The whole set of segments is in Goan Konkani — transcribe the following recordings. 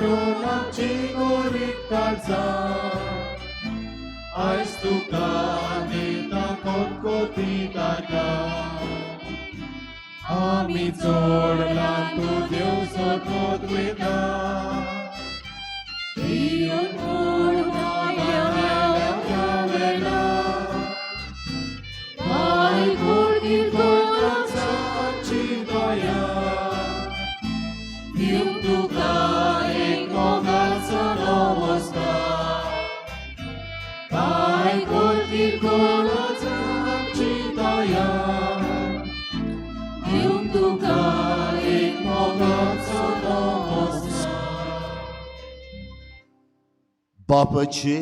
मारून आमची गोरीब काळजां. आयज तुका दिता कोतकोती ताका. आमी जोडला तूं दिवचो पदवेता. दिवन म्हूण वेला काय करतील आमची दया. दिवं तुका एक मोगाचो नमस्कार. काय करतील आमची दया. दिवं तुका एक मोगाचो नमस्कार. बापाचे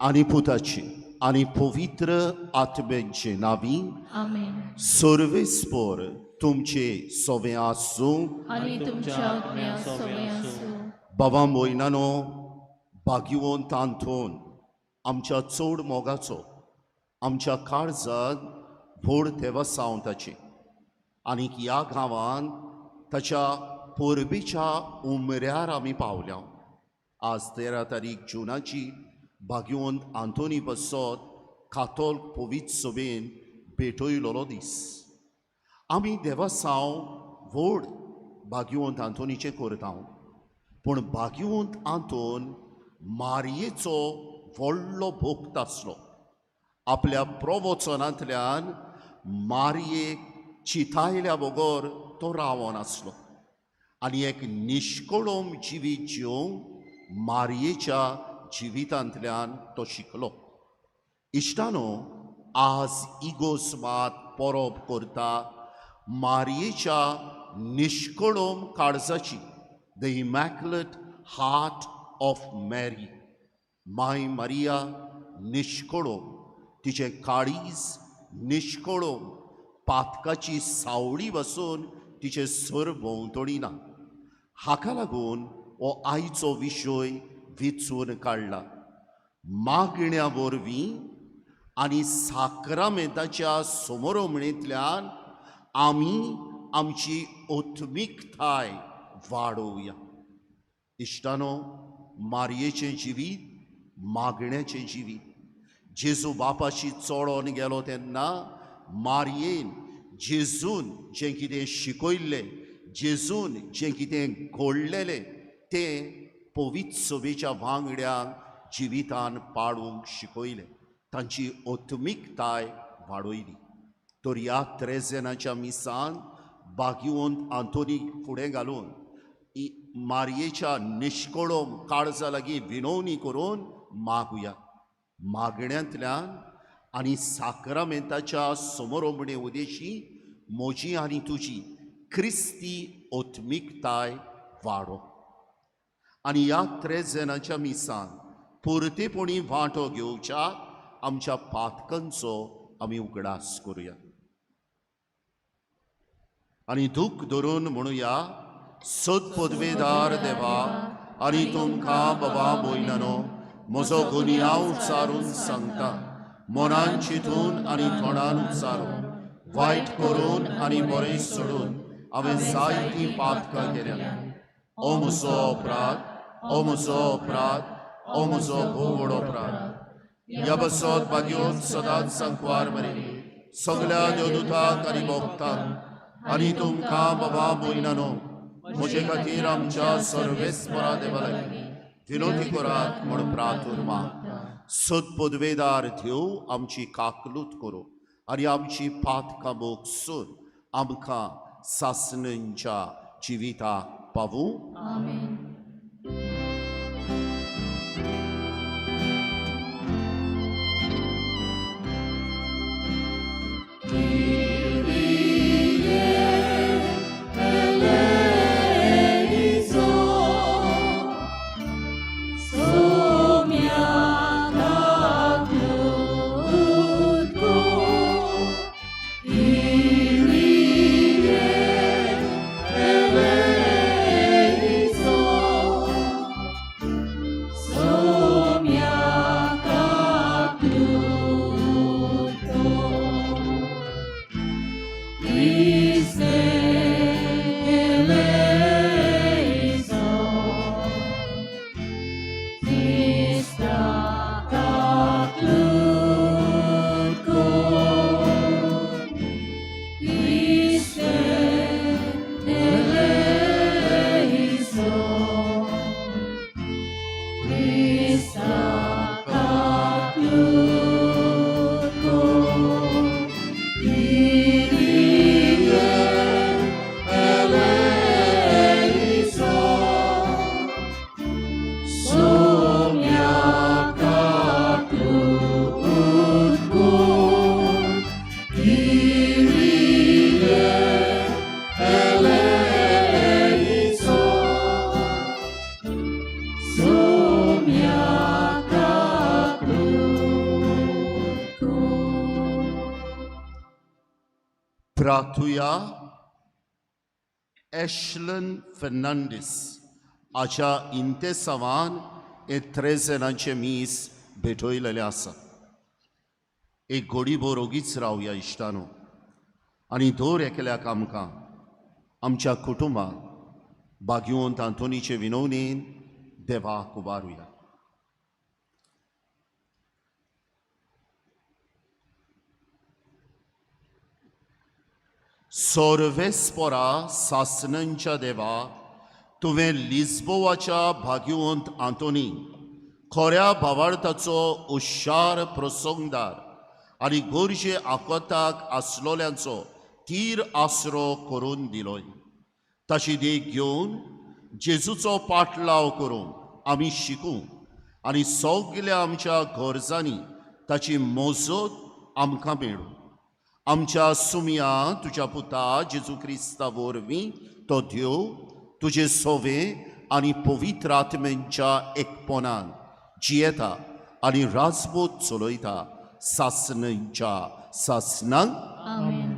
आनी पुताचे आनी पवित्र आत्म्यांचे नावी. आमेन. सर्वेस्पर तुमचे सोवे आसूं. आनी तुमच्या आत्म्या सोवे आसूं. बाबा भयणानो, भाग्यवंत आंतोन आमच्या चड मोगाचो, आमच्या काळजांत व्हड देवसांव ताचें आनीक ह्या गांवांत ताच्या परबेच्या उमऱ्यार आमी पावल्या. आज 13 तारीख जुनाची भाग्यवंत आंतोनी पासत कातोल्क पवित्र सभेन भेटयलोलो दीस. आमी देवासांव व्हड भाग्यवंत आंतोनीचें करता, पूण भाग्यवंत आंतोन मारयेचो व्हडलो भक्त आसलो. आपल्या प्रवचनांतल्यान मारयेक चितायल्या बगर तो रावन आसलो आनी एक निश्कळम जिवीत जिवंक मारयेच्या जिवितांतल्यान तो शिकलो. इश्टानो, आज इगोर्ज मात परब करता मारयेच्या निश्कळम काळजाची, the Immaculate Heart of Mary. My Maria निश्कळम, तिचें काळीज निश्कळम, पातकाची सावळी बसून तिचे सर भोंवतणी ना. हाका लागून हो आयचो विशय विचून काडला. मागण्या वरवीं आनी साक्रामेंताच्या समोरमणेंतल्यान आमी आमची आत्मिकताय वाडोवया. इश्टानो, मारयेचें जिवीत मागण्याचें जिवीत. जेजू बापाशी चोडोन गेलो तेन्ना मारयेन जेजून जें कितें शिकयल्लें, जेजून जें कितें घडलेलें तें पवित्र सभेच्या वांगड्यांक जिवितान पाळूंक शिकयलें, तांची आत्मिकताय वाडयली. तर ह्या त्रेजेनाच्या मिसान भाग्यवंत आंतोनीक फुडें घालून मारयेच्या निश्कळम काळजा लागीं विनवणी करून मागुया. मागण्यांतल्यान आनी साक्रामेंताच्या समोरमणे उदेशी म्हजी आनी तुजी क्रिस्ती आत्मिकताय वाडो आनी ह्या त्रेजेनाच्या मिसान पुरतेपणी वांटो घेवच्या आमच्या पातकांचो आमी उगडास करुया आनी दूख धरून म्हणुया. सद पदवेदार देवा आनी तुमकां बाबा भयणानो, म्हजो गुन्यांव उच्चारून सांगता. मनान चिंतून आनी तोंडान उच्चारून, वायट करून आनी बरें सोडून हांवें जायतीं पातकां केल्या. ओ म्हजो अपराध, ओ म्हजो अपराध, ओ म्हजो भोव व्हड अपराध. ह्या बसत भाग्योन सदांच सांकवार मरे, सगळ्या देवदूतांक आनी भक्तांक आनी तुमकां बाबा भयणानो, म्हजे खातीर आमच्या सर्वेस्परा देवा लागीं विनवती करात म्हूण प्रार्थना मागता. सद पदवेदार देव आमची काकलूत करूं आनी आमची पातकां भोगसून आमकां सासणाच्या जिविताक पावूं. आमेन. भ्रातुया एशलन फर्नांडीस हाच्या इंतेसांवान हे त्रेजेनांचें मीस भेटयलेलें आसा. एक घोडीभर ओगीच रावया इश्टानो आनी दर एकल्याक आमकां आमच्या कुटुंबाक भाग्यवंत आंतोनीचे विनवणेन देवाक उबारुया. सोर्वेस्पोरा सासणांच्या देवा, तुवें लिस्बोवाच्या भाग्यवंत आंतोनी खऱ्या भावार्थाचो हुशार प्रसंगदार आनी गरजे आकोताक आसलोल्यांचो तीर आसरो करून दिलोय. ताची देख घेवन जेजूचो पाटलाव करूंक आमी शिकूं आनी सगल्या आमच्या गरजांनी ताची मोजत आमकां मेळूं. आमच्या सुमया तुज्या पुता जेजू क्रिस्ता वरवीं तो देव तुजे सोवे आनी पवित्र आत्म्यांच्या एकपणान जियेता आनी राजबोध चलयता सासणांच्या सासणांक. आमेन.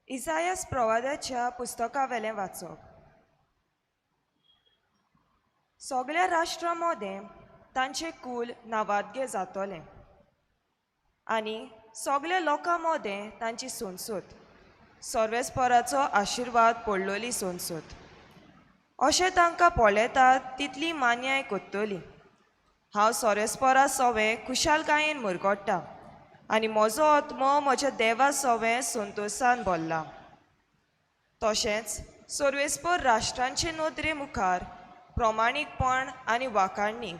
इसायस प्रवादाच्या पुस्तकावेलें वाचप. सगल्या राष्ट्रां मदें तांचें कूल नावादगें जातलें आनी सगल्या लोकां मदें तांची सोनसूत सर्वेस्पराचो आशिर्वाद पडलोली सोनसूत अशें तांकां पळयतात तितली मान्याय कोत्तली. हांव सोरेस्परा सोवें खुशालकायेन मुरगोट्टा आनी म्हजो आत्मो म्हज्या देवा सोवें संतोशान भरला. तशेंच सर्वेस्पर राष्ट्रांचे नदरे मुखार प्रमाणीकपण आनी वाखाणणी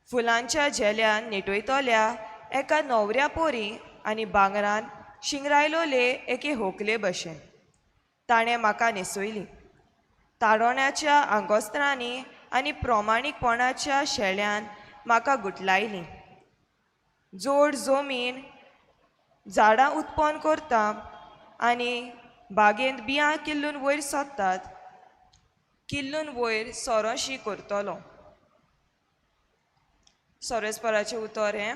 फुलांच्या झेल्यान नेटयतल्या एका न्हवऱ्या पोरी आनी भांगरान शिंगरायलोले एके होकले भशेन ताणें म्हाका न्हेसयली. तारोण्याच्या आंगोस्त्रांनी आनी प्रमाणीकपणाच्या शेळ्यान म्हाका गुटलायली. जोड जमीन झाडां उत्पन्न करता आनी बागेंत बियां किल्लून वयर सोदतात किल्लून वयर सोरोशी करतलो. सोरेस्पराचें उतर हें.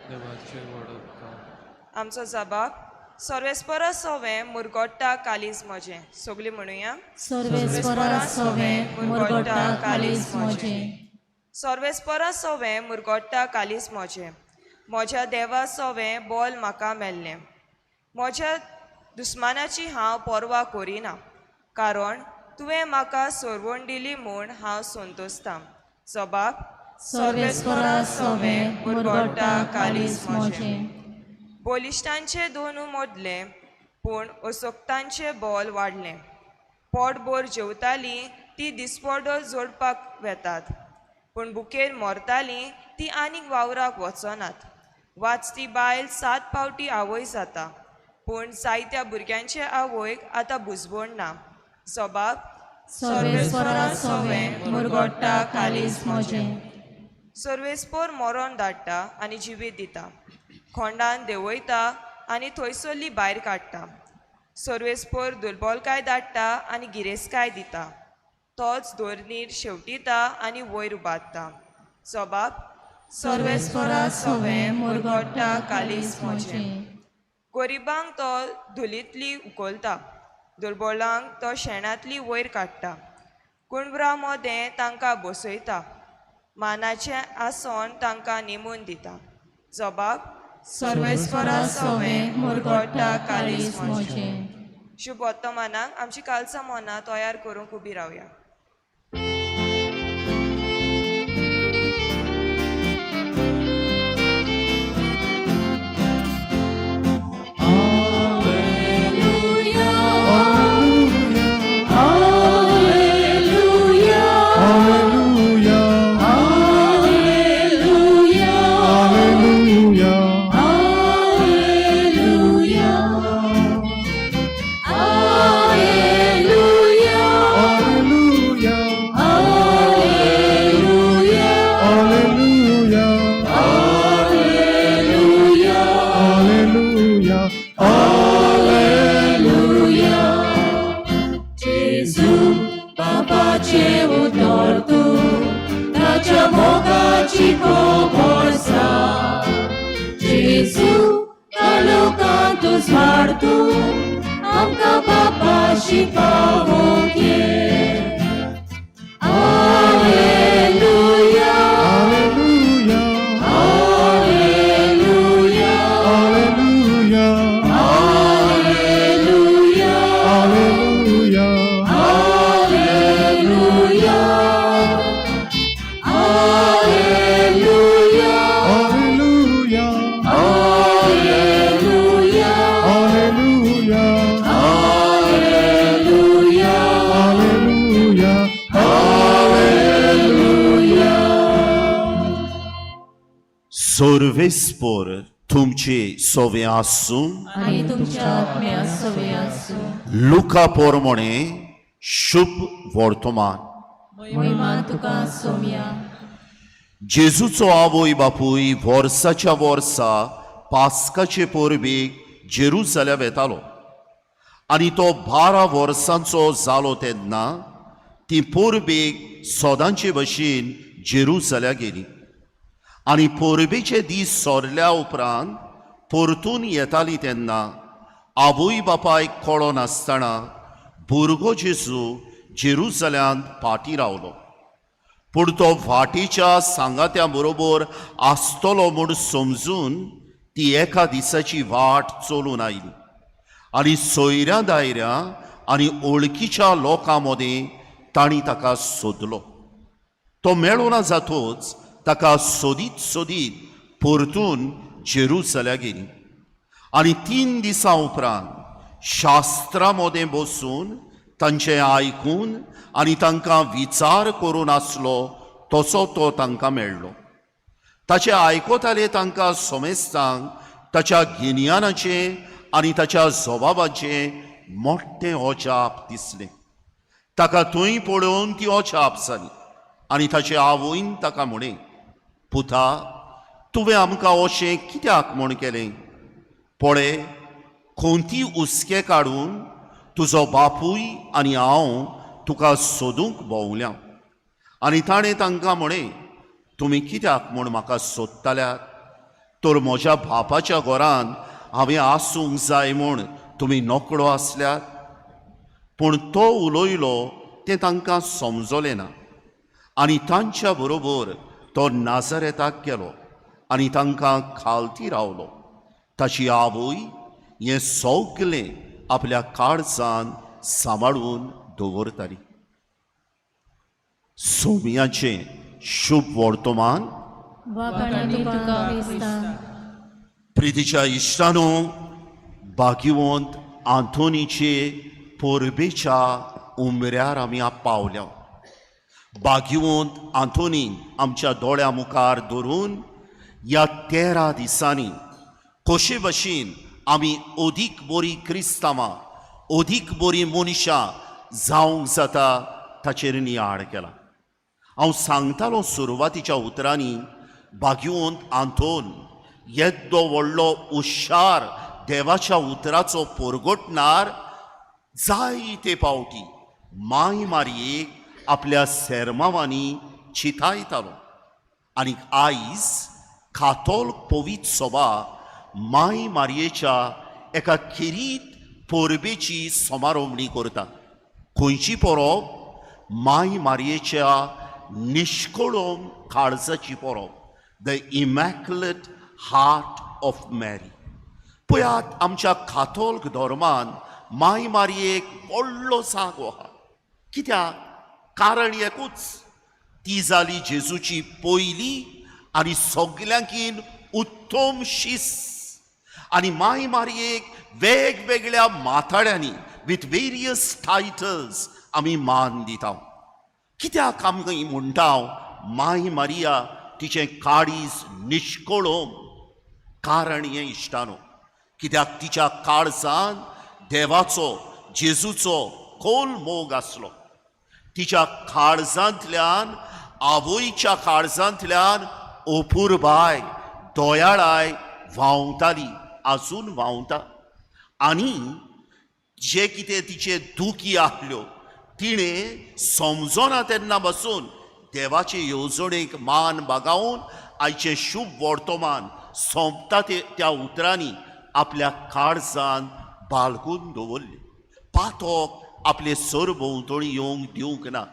देवाचे व्हड उपकार. आमचो जबाब सर्वेस्परा सोवें मुरगोट्टा कालीज म्हजें. सगळीं म्हणुया. सर्वेस्परा सोवें मुरगोट्टा कालीज म्हजें. सर्वेस्परा सोवें मुरगोट्टा कालीज म्हजें. म्हज्या देवा सोवें बोल म्हाका मेल्लें. म्हज्या दुस्मानाची हांव पर्वा करिना कारण तुवें म्हाका सोरवण दिली म्हूण हांव संतोसतां. जबाब सर्वेस्परा सोवें मुरगोट्टा कालीज म्हजें. बलिश्टांचे दोनू मोडले पूण असक्तांचें बोल वाडलें. पोटभर जेवतालीं ती दिसपडो जोडपाक वेतात पूण भुकेन मरतालीं ती आनीक वावराक वचनात. वाचती बायल 7 फावटी आवय जाता पूण जायत्या भुरग्यांचे आवयक आतां बुजवण ना. जबाब सर्वेस्परा सोवें मुरगोट्टा कालीज म्हजें. सर्वेस्पोर मरण धाडटा आनी जिवीत दिता. खोंडान देंवयता आनी थंयसरली भायर काडटा. सर्वेस्पोर दुर्बलकाय धाडटा आनी गिरेस्तकाय दिता. तोच धोरणीर शेवटिता आनी वयर उबारता. जबाब सर्वेस्परा सोवें मुरगोट्टा कालीज म्हजें. गरिबांक तो धुलींतली उखलता, दुर्बलांक तो शेणांतली वयर काडटा. कुणब्रा मदें तांकां बसयता, मानाचें आसन तांकां नेमून दिता. जबाब सर्वेस्परा सोवें मुरगोट्टा कालीज म्हजें. शुभ वर्तमानाक आमची कालचा मनां तयार करूंक उबी रावया. Alleluia. Alleluia. Alleluia. Alleluia. Alleluia. जेजू ह्या लोकांत उजवाड तूं आमकां बापाशी पावोवंक ये. Alleluia, Alleluia, Alleluia, Alleluia, Alleluia, Alleluia, Alleluia, Alleluia, Alleluia, Alleluia, Alleluia, Alleluia. Alleluia, सर्वेस्पोर तुमचे सोवे आसूं. आनी तुमच्या आत्म्या सवे आसूं. लुका पोरमोणे शुभ वर्तमान. महिमा तुका सोम्या. जेजूचो आवय बापूय वर्साच्या वर्सा पास्काचे परबेक जेरुजाल्या वेतालो आनी तो 12 वर्सांचो जालो तेन्ना ती परबेक सदांचे भशेन जेरुजाल्या गेली आनी परबेचे दीस सोरल्या उपरांत परतून येताली तेन्ना आवय बापायक कळो नासतना भुरगो जेजू जेरुजाल्यांत फाटीं रावलो. पूण तो वाटेच्या सांगात्या बरोबर आसतलो म्हूण समजून ती एका दिसाची वाट चलून आयली आनी सोयऱ्या दायऱ्या आनी ओळखीच्या लोकां मदें तांणी ताका सोदलो. तो मेळना जातोच ताका सोदीत सोदीत परतून जेरुसल्या गेली आनी 3 दिसां उपरांत शास्त्रा मदें बसून तांचें आयकून आनी तांकां विचार करून आसलो तसो तो तांकां मेळ्ळो. ताचें आयकताले तांकां सोमेस्तांक ताच्या गिन्यानाचें आनी ताच्या स्वभावाचें मोठें अजाप दिसलें. ताका थंय पळोवन ती अजाप जाली आनी ताचे आवयन ताका म्हणें, पुता, तुवें आमकां अशें कित्याक म्हूण केलें? पळय, खंती हुस्के काडून तुजो बापूय आनी हांव तुका सोदूंक भोंवल्या. आनी ताणें तांकां म्हणें, तुमी कित्याक म्हूण म्हाका सोदताल्यात? तर म्हज्या बापाच्या घरान हांवें आसूंक जाय म्हूण तुमी नकळो आसल्यात. पूण तो उलयलो तें तांकां समजलें ना आनी तांच्या बरोबर तो नाजरेताक गेलो आनी तांकां खालती रावलो. ताची आवय हें सगलें आपल्या काळजान सांबाळून दवरताली. सोम्याचें शुभ वर्तमान. वाखाणा तुका क्रिस्ता. प्रितीच्या इश्टानो, भाग्यवंत आंतोनीचे परबेच्या उमऱ्यार आमी पावल्या. भाग्यवंत आंतोनी आमच्या दोळ्या मुखार धरून ह्या 13 दिसांनी कशे भशेन आमी अदीक बरी क्रिस्तांवां, अदीक बरी मनशां जावंक जाता ताचेर नियाळ केला. हांव सांगतालो सुरवातीच्या उतरांनी, भाग्यवंत आंतोन येद्दो व्हडलो हुशार देवाच्या उतराचो पोरगोटणार जायते पावटी माय मारयेक आपल्या सेर्मावांनी चितायतालो आनी आयज कातोल पवित्र सभा माय मारयेच्या एका खेरीत परबेची समारोवणी करता. खंयची परब? माय मारयेच्या निश्कळम काळजाची परब, the immaculate heart of Mary. पळयात, आमच्या कातोल्क धर्मान माय मारयेक व्हडलो जागो आहा. कित्याक? कारण एकूच, ती जाली जेजूची पयली आनी सगल्यांकीन उत्तम शीस. आनी माय मारयेक वेगवेगळ्या माथाळ्यांनी, विथ वेरियस टायटल्स आमी मान दिता. कित्याक आमकां म्हणटा माय मारिया तिचें काळीज निश्कळोम? कारण हें इश्टानो, कित्याक तिच्या काळजान देवाचो, जेजूचो खोल मोग आसलो. तिच्या काळजांतल्यान, आवयच्या काळजांतल्यान अपुरबाय, दयाळाय व्हांवताली, आजून व्हांवता. आनी जे कितें तिचे दुखी आहल्यो, तिणें समजना तेन्ना बसून देवाचे येवजणेक मान बागावन आयचें शुभ वर्तमान सोंपता ते त्या उतरांनी आपल्या काळजान बाळगून दवरली. पातोक आपले सरभोंवतणी येवंक दिवंक ना.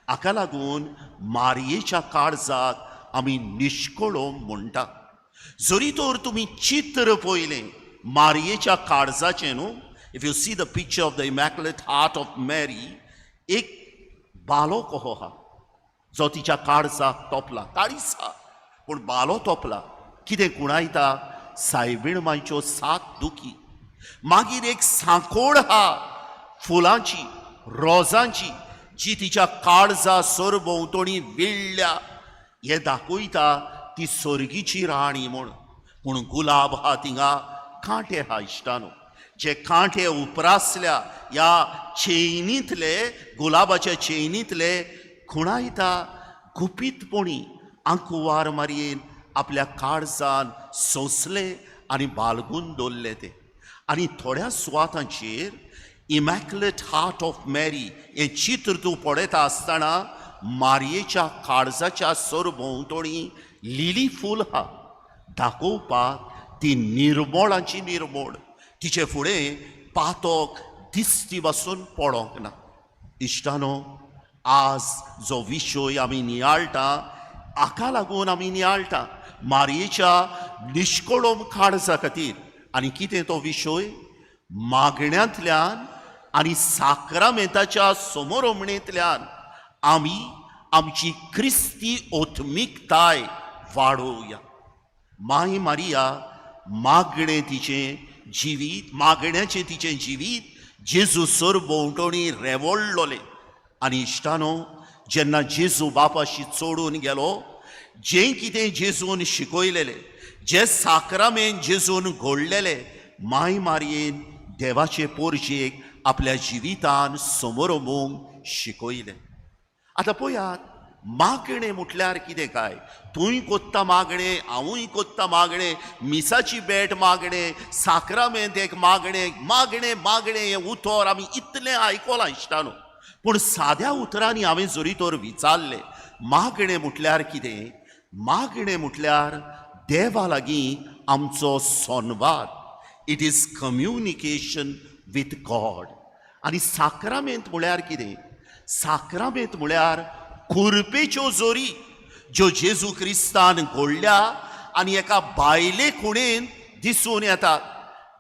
हाका लागून मारयेच्या काळजाक आमी निश्कळो म्हणटा. जरी तर तुमी चित्र पळयलें मारयेच्या काळजाचें न्हू, if you see the picture of the Immaculate Heart of Mary, एक बालो कहो आहा जो तिच्या काळजाक तोपला. काळीज आहा पूण बालो तोपला. कितें कुणायता? सायबीण मायच्यो सात दुखी. मागीर एक सांकोळ आहा फुलांची, रोजांची, जी तिच्या काळजा सरभोंवतणी विळ्ळ्या. हें दाखयता ती सर्गीची राणी म्हूण. पूण गुलाब आहा थिंगा कांटे आहा इश्टानो, जे कांटे उप्रासल्या ह्या चेनींतले, गुलाबाच्या चेनींतले खुणायता गुपीतपणी आंकुवार मारयेन आपल्या काळजान सोंसले आनी बालगून दवरले ते. आनी थोड्या सुवातांचेर इमॅक्युलेट हार्ट ऑफ मॅरी हें चित्र तूं पळयता आसतना मारयेच्या काळजाच्या सरभोंवतणी लिली फूल आहा, दाखोवपाक ती निर्मोळाची निर्मोळ. तिचे फुडें पातोक दिसती बसून पडोंक ना. इश्टानो, आज जो विशय आमी नियाळटा, हाका लागून आमी नियाळटा मारयेच्या निश्कळम काळजा खातीर. आनी कितें तो विशय? मागण्यांतल्यान आनी साक्रामेंताच्या समोरमणेंतल्यान आमी आमची क्रिस्ती ओत्मिकताय वाडोवया. माय मारिया मागणें तिचें जिवीत, मागण्याचें तिचें जिवीत जेजू सरभोंवतणी रेवोळ्ळोलें. आनी इश्टानो, जेन्ना जेजू बापाशी चोडून गेलो, जें कितें जेजून शिकयलेलें, जे साक्रामेन जेजून घडलेलें, माय मारयेन देवाचे पोरजेक आपल्या जिवितान समोरमूंक शिकयलें. आतां पळयात, मागणें म्हटल्यार कितें काय? तूंय कोत्ता मागणें, हांवूय कोत्ता मागणें, मिसाची भेट मागणें, साक्रामेंत एक मागणें. मागणें मागणें हें उतर आमी इतलें आयकलां इश्टानो, पूण साद्या उतरांनी हांवें जरी तर विचारलें मागणें म्हटल्यार कितें? मागणें म्हटल्यार देवा लागीं आमचो संवाद. It is communication with God. आनी साक्रामेंत म्हळ्यार कितें? साक्रामेंत म्हळ्यार कुरपेच्यो जोरी ज्यो जेजू क्रिस्तान घडल्या आनी एका बायले खुणेन दिसून येतात.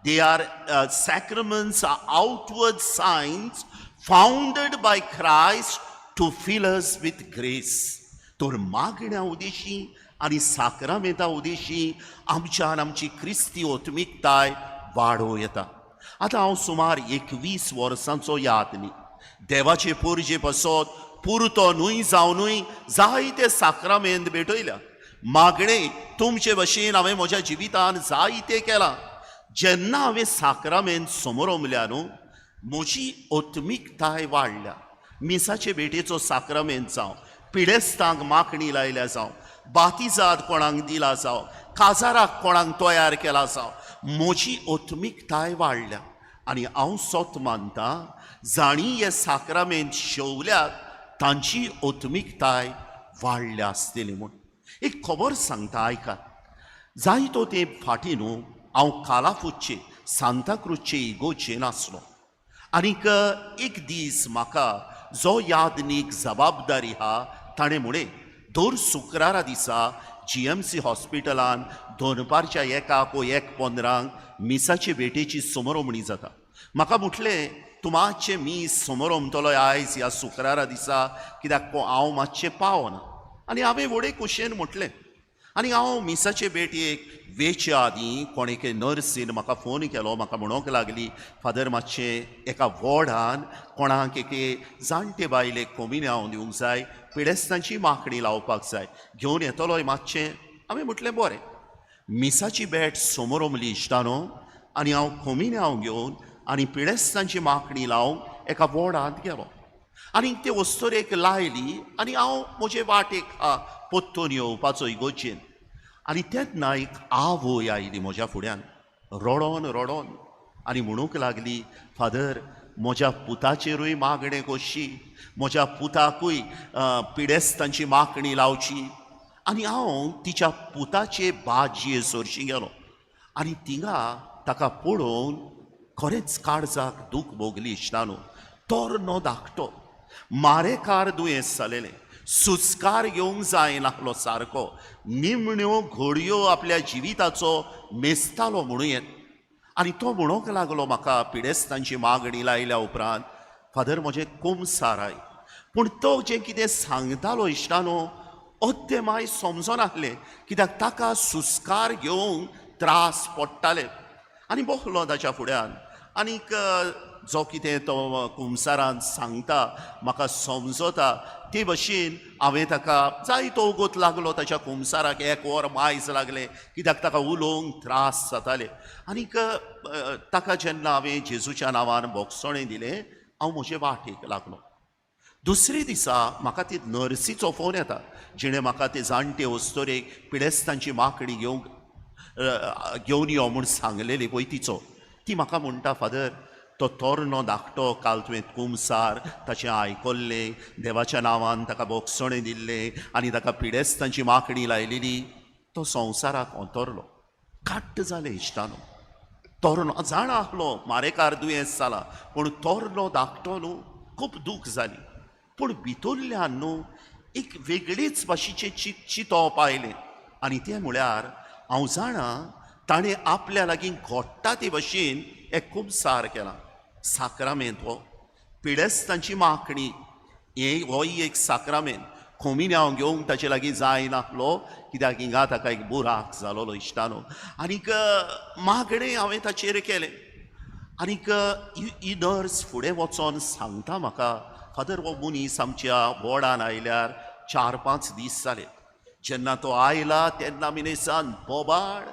They are sacraments are outward signs founded by Christ to fill us with grace. तर मागण्या उदेशी आनी साक्रामेंता उदेशी आमच्यान आमची क्रिस्ती ओत्मिकताय वाडोवं येता. आतां हांव सुमार 21 वर्सांचो याद न्ही, देवाचे पोरजे पासत पुरतो न्हय जावनूय जायते साक्रामेंत भेटयल्या. मागणें तुमचे भशेन हांवें म्हज्या जिवितान जायते केलां. जेन्ना हांवें साक्रामेंत समोरमल्या न्हू, म्हजी ओत्मिकताय वाडल्या. मिसाचे भेटेचो साक्रामेंत जावं, पिडेस्तांक मागणी लायल्या जावं, बातिजाद कोणाक दिला जावं, काजाराक कोणाक तयार केला जावं, म्हजी ओत्मिकताय वाडल्या. आनी हांव सोत मानता, जाणी हे साक्रामेंत शेवल्यात तांची ओत्मिकताय वाडल्या आसतली म्हूण. एक खबर सांगता, आयकात. जायतो तेंप फाटीं न्हू, हांव कालाफुटचे सांताक्रूजचे इगोर्जेन आसलो आनीक एक दीस म्हाका जो यादनीक जबाबदारी आहा ताणें म्हळें, दर शुक्रारा दिसा जीएमसी हॉस्पिटलान दनपारच्या 1 वो 1:15 मिसाचे भेटेची समरोमणी जाता. म्हाका म्हटलें, तूं मातशें मीस समरोमतलो आयज ह्या शुक्रारा दिसा, कित्याक हांव मातशें पावना. आनी हांवें व्हडे खोशयेन म्हटलें. आनी हांव मिसाचे भेटयेक वेच्या आदीं कोण एके नर्सीन म्हाका फोन केलो. म्हाका म्हणूंक लागली, फादर, मातशें एका वॉर्डान कोणाक एके जाणटे बायलेक कोमिन्यांव दिवंक जाय, पिडेस्तांची मागणी लावपाक जाय, घेवन येतलोय मातशें? हांवें म्हटलें बरें. मिसाची भेट समोरमली इश्टानो, आनी हांव कोमिन्यांव घेवन आनी पिडेस्तांची मागणी लावंक एका वॉर्डांत गेलो. आनी ते वस्तोरेक लायली आनी हांव म्हजे वाटेक पोत्तून येवपाचो इगोर्जेन. आनी तेन्ना एक आवय आयली म्हज्या फुड्यान रडोन रडोन आनी म्हणूंक लागली, फादर, म्हज्या पुताचेरूय मागणें कोशी, म्हज्या पुताकूय पिडेस्तांची मागणी लावची. आनी हांव तिच्या पुताचे बाजये सरशी गेलो आनी थिंगा ताका पळोवन खरेंच काळजाक दूख भोगली इश्टानो. तरनो धाकटो, मारेकार दुयेंस जालेलें, सुस्कार घेवंक जायनासलो सारको, निमण्यो घडयो आपल्या जिविताचो मेजतालो म्हणूं येत. आनी तो म्हणूंक लागलो म्हाका पिडेस्तांची मागणी लायल्या उपरांत, फादर म्हजें कुमसार I. पूण तो जें कितें सांगतालो इश्टानो, अद्दें माय समजनासलें, कित्याक ताका सुस्कार घेवंक त्रास पडटाले. आनी बसलो ताच्या फुड्यान आनीक जो कितें तो कुमसारान सांगता म्हाका समजता ते भशेन हांवें ताका जायतो वगत लागलो ताच्या कुमसाराक, एक वर मायज लागलें, कित्याक ताका उलोवंक त्रास जाताले. आनीक ताका जेन्ना हांवें जेजूच्या नांवान भोगसणें दिलें, हांव म्हजे वाटेक लागलो. दुसरे दिसा म्हाका ती नर्सीचो फोन येता, जिणें म्हाका ते जाणटे अस्तोरेक पिडेस्तांची मागणी घेवंक घेवन यो म्हूण सांगलेली पळय तिचो. ती म्हाका म्हणटा, फादर तो तोरणो धाकटो काल तुवें कुमसार ताचें आयकल्लें, देवाच्या नांवान ताका भोगसणें दिल्लें आनी ताका पिडेस्तांची मागणी लायलेली, तो संवसाराक अंतरलो. काट्ट जालें इश्टानो. तोरणो जाणा आहलो मारेकार दुयेंस जाला, पूण तोरणो धाकटो न्हू, खूब दूख जाली. पूण भितरल्यान न्हू एक वेगळीच भाशेचें चिंतप आयलें आनी तें म्हळ्यार हांव जाणा ताणें आपल्या लागीं घडटा ते भशेन एक कुमसार केलां. साक्रामेंत हो पिडेस्तांची मागणी हें होय एक साक्रामेंत. खोमिन्यांव घेवंक ताचे लागीं जायनासलो, कित्याक हिंगा ताका एक बुराक जालोलो इश्टानो. आनीक मागणें हांवें ताचेर केलें. आनीक ही नर्स फुडें वचोन सांगता म्हाका, फादर हो मनीस आमच्या वॉर्डान आयल्यार 4-5 दीस जाले. जेन्ना तो आयला तेन्ना मिनेसान बोबाळ,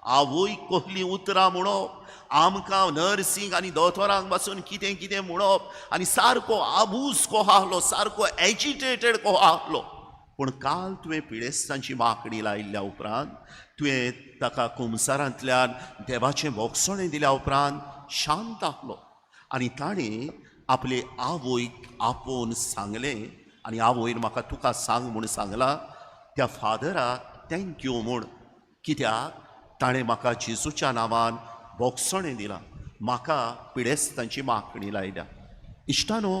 आवय कसलीं उतरां म्हणप, आमकां नर्सींक आनी दोतोरांक पासून कितें कितें म्हणप, आनी सारको आबूज को आहलो, सारको एजिटेटेड को आहलो. पूण काल तुवें पिडेस्तांची मागणी लायिल्ल्या उपरांत, तुवें ताका कुमसारांतल्यान देवाचें भोगसणें दिल्या उपरांत शांत आहलो. आनी ताणें आपले आवयक आपोवन सांगलें आनी आवयन म्हाका तुका सांग म्हूण सांगलां, त्या फादराक thank you म्हूण, कित्याक ताणें म्हाका जेजूच्या नांवान भोगसणें दिलां, म्हाका पिडेस्तांची मागणी लायल्या. इश्टानो,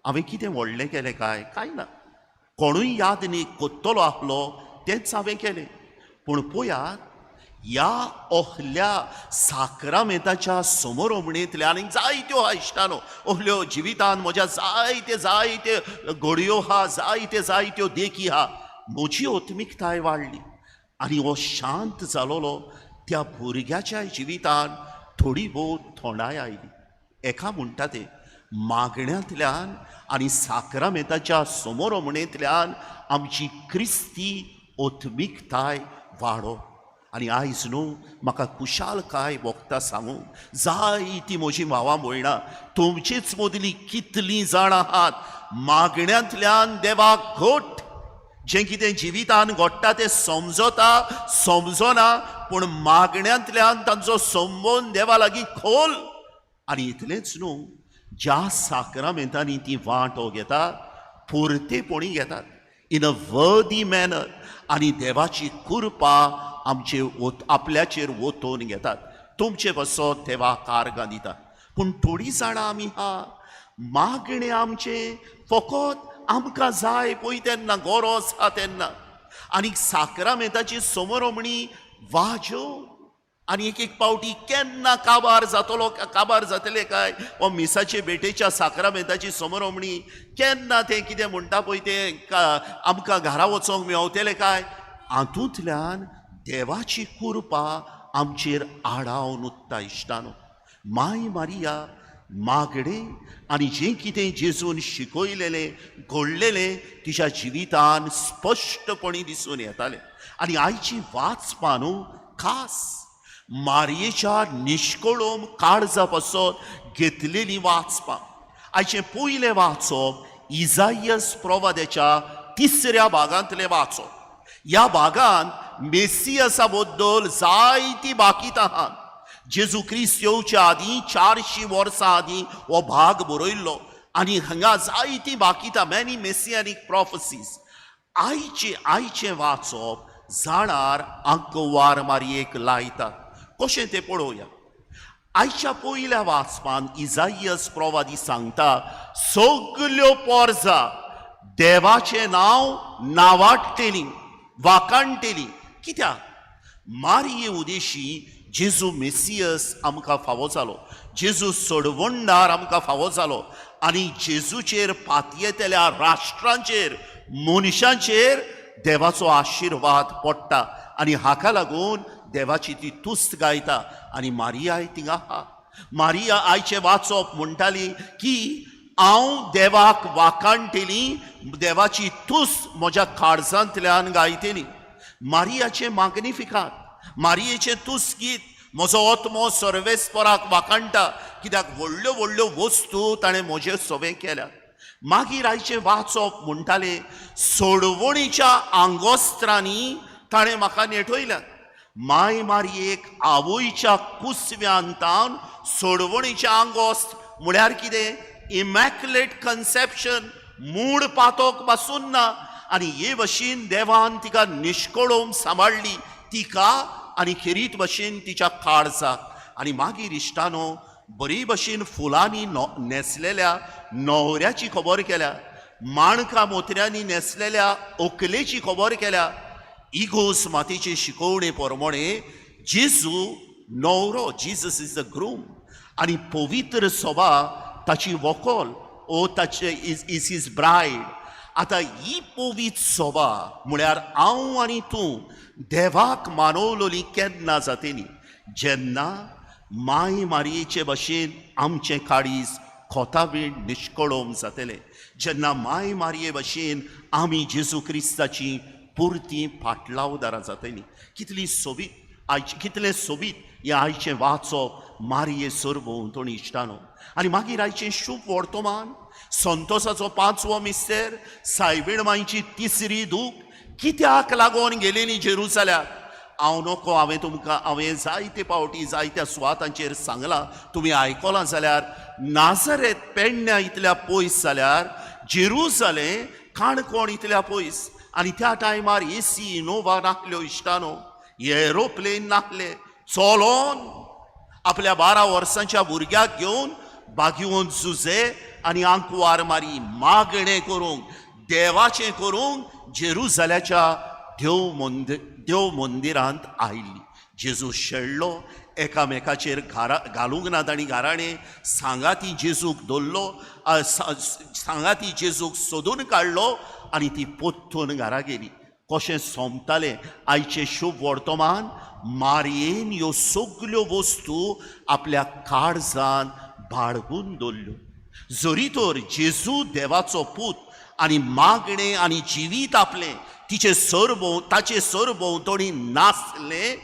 हांवें कितें व्हडलें केलें काय? कांय ना. कोणूय याद न्ही कोत्तलो आहलो तेंच हांवें केलें. पूण पळयात, ह्या ओहल्या साक्रामेंताच्या समोरमणेंतल्या आनीक जायत्यो आहा इश्टानो, ओहल्यो जिवितान म्हज्या जायते जायते घडयो आहा, जायते जायत्यो देखी आहा. म्हजी आत्मिकताय वाडली आनी हो शांत जालोलो त्या भुरग्याच्या जिवितान थोडी भोव थोंडाय आयली. एका म्हणटा ते मागण्यांतल्यान आनी साक्रामेंताच्या समोरमणेंतल्यान आमची क्रिस्ती आत्मिकताय वाडो. आनी आयज न्हू म्हाका खुशालकाय भोगता सांगूंक, जायती म्हजी भावां भयणां तुमचेच मदलीं कितलीं जाणां आहात मागण्यांतल्यान देवाक घट जें कितें जिवितान घडटा तें समजता समजना, पूण मागण्यांतल्यान तांचो संबंद देवा लागीं खोल. आनी इतलेंच न्हू, ज्या साक्रामेंतांनी ती वांटो घेतात पुरतेपणी घेतात इन अ वर्दी मॅनर, आनी देवाची कृपा आमचे आपल्याचेर ओतोवन घेतात. तुमचे पासत देवा कारगां दिता. पूण थोडीं जाणां आमी हा मागणें आमचें फकत आमकां जाय पळय तेन्ना, गरज आहा तेन्ना, आनी साक्रामेंताची समोरमणी वाजोवन आनी एक एक पावटी केन्ना काबार जातलो, काबार जातले काय हो मिसाचे भेटेच्या साक्रामेंताची समोरमणी केन्ना तें कितें म्हणटा पळय तें आमकां घरा वचोंक मेवतलें काय, हातूंतल्यान देवाची कृपा आमचेर आडावन उत्ता इश्टानो. माय मारिया मागणें आनी जें कितें जेजून शिकयलेलें घडलेलें तिच्या जिवितान स्पश्टपणी दिसून येतालें. आनी आयची वाचपां न्हू खास मारयेच्या निश्कळोम काळजा पासत घेतलेली वाचपां. आयचें पयलें वाचप इजायस प्रवाद्याच्या 3ऱ्या भागांतलें वाचप. ह्या भागांत मेसियसा बद्दल जायती बाकीतां आहात. जेजू क्रिस्त येवच्या आदीं 400 वर्सां आदीं हो भाग बरयल्लो आनी हांगा जायती बाकीतां, मॅनी मेसियानीक प्रॉफसीज. आयचें आयचें वाचप झाडार आंकवार मारयेक लायता. कशें तें पळोवया. आयच्या पयल्या वाचपान इजाइयस प्रवादी सांगता, सगल्यो पोरजा देवाचें नांव नावाडटेली, वाकाणटेली. कित्याक? मारये उदेशी जेजू मेसियस आमकां फावो जालो, जेजू सोडवणदार आमकां फावो जालो आनी जेजूचेर पातयेतल्या राष्ट्रांचेर, मनशांचेर देवाचो आशिर्वाद पडटा आनी हाका लागून देवाची ती तुस्त गायता. आनी मारियाय थिंगा आहा. मारिया आयचें वाचप म्हणटाली की हांव देवाक वाकाणटेली, देवाची तुस्त म्हज्या काळजांतल्यान गायतली. मारियाचें माग्निफिकात, मारियेचें तुस्त गीत, म्हजो आत्मो सर्वेस्पराक वाकाणटा, कित्याक व्हडल्यो व्हडल्यो वस्तू ताणें म्हजे सवें केल्यात. मागीर आयचें वाचप म्हणटालें, सोडवणीच्या आंगोस्त्रांनी ताणें म्हाका नेटयल्यात. माय मारयेक आवयच्या कुसव्यांतान सोडवणीचें आंगोस्त्र म्हळ्यार कितें? इमॅक्युलेट कन्सेप्शन, मूड पातोक पासून ना. आनी हे भशेन देवान तिका निश्कळोवन सांबाळ्ळी, तिका आनी खेरीत भशेन तिच्या काळजाक. आनी मागीर इश्टानो, बरी भशेन फुलांनी न्हेसलेल्या न्हवऱ्याची खबर केल्या, माणकां मोतऱ्यांनी न्हेसलेल्या ओकलेची खबर केल्या. इगोज मातेचे शिकवणे प्रमाणे जेजू न्हवरो, Jesus is the groom, आनी पवित्र सभा ताची व्हंकल ओ ताचे is is his bride. आतां ही पवित्र सभा म्हळ्यार हांव आनी तूं देवाक मानवलोली केन्ना जातली? जेन्ना माय मारयेचे भशेन आमचें काळीज खोतावीण निश्कळोम जातलें, जेन्ना माय मारये भशेन आमी जेजू क्रिस्ताची पुरती फाटलावदारां जातलीं. कितली सोबीत आयची, कितलें सोबीत हें आयचें वाचप मारये सरभोंवतणी इश्टानो. आनी मागीर आयचें शुभ वर्तमान, संतोसाचो पांचवो मिस्तेर, सायबीण मांयची तिसरी दूख. कित्याक लागून गेलेली जेरुजाल्याक? हांव नको, हांवें तुमकां हांवें जायते पावटी जायत्या सुवातांचेर सांगलां, तुमी आयकलां जाल्यार, नाजरेत पेडण्या इतल्या पयस जाल्यार जेरुजालें काणकोण इतल्या पयस. आनी त्या टायमार एसी इनोवा नासल्यो इश्टानो, एरोप्लेन नासले. चलोन आपल्या 12 वर्सांच्या भुरग्याक घेवन बागीवन जुजे आनी आंकवार मारी मागणें करूंक, देवाचें करूंक जेरुजाल्याच्या देव मंदिरांत आयली. जेजू शेळ्ळो, एकामेकाचेर घारा घालूंक ना तांणी घराणें. सांगाती जेजूक दवरलो, सांगाती जेजूक सोदून काडलो आनी ती पोत्तून घरा गेली. कशें सोंपतालें आयचें शुभ वर्तमान? मारयेन ह्यो सगल्यो वस्तू आपल्या काळजान बाळगून दवरल्यो. जरी तर जेजू देवाचो पूत आनी मागणें आनी जिवीत आपलें तिचे सरभोंव ताचे सरभोंवतणी नासलें,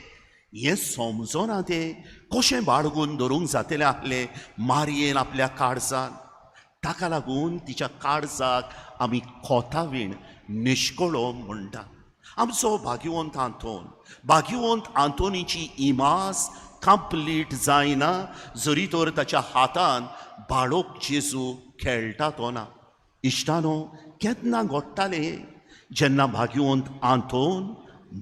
हें समजना तें कशें बाळगून दवरूंक जातलें आहलें मारयेन आपल्या काळजान. ताका लागून तिच्या काळजाक आमी खोतावीण निश्कळो म्हणटा. आमचो भाग्यवंत आंतोन, भाग्यवंत आंतोनीची इमाज कंप्लीट जायना जरी तर ताच्या हातान बाळोक जेजू खेळटा तो ना. इश्टानो, केन्ना घडटालें? जेन्ना भाग्यवंत आंतोन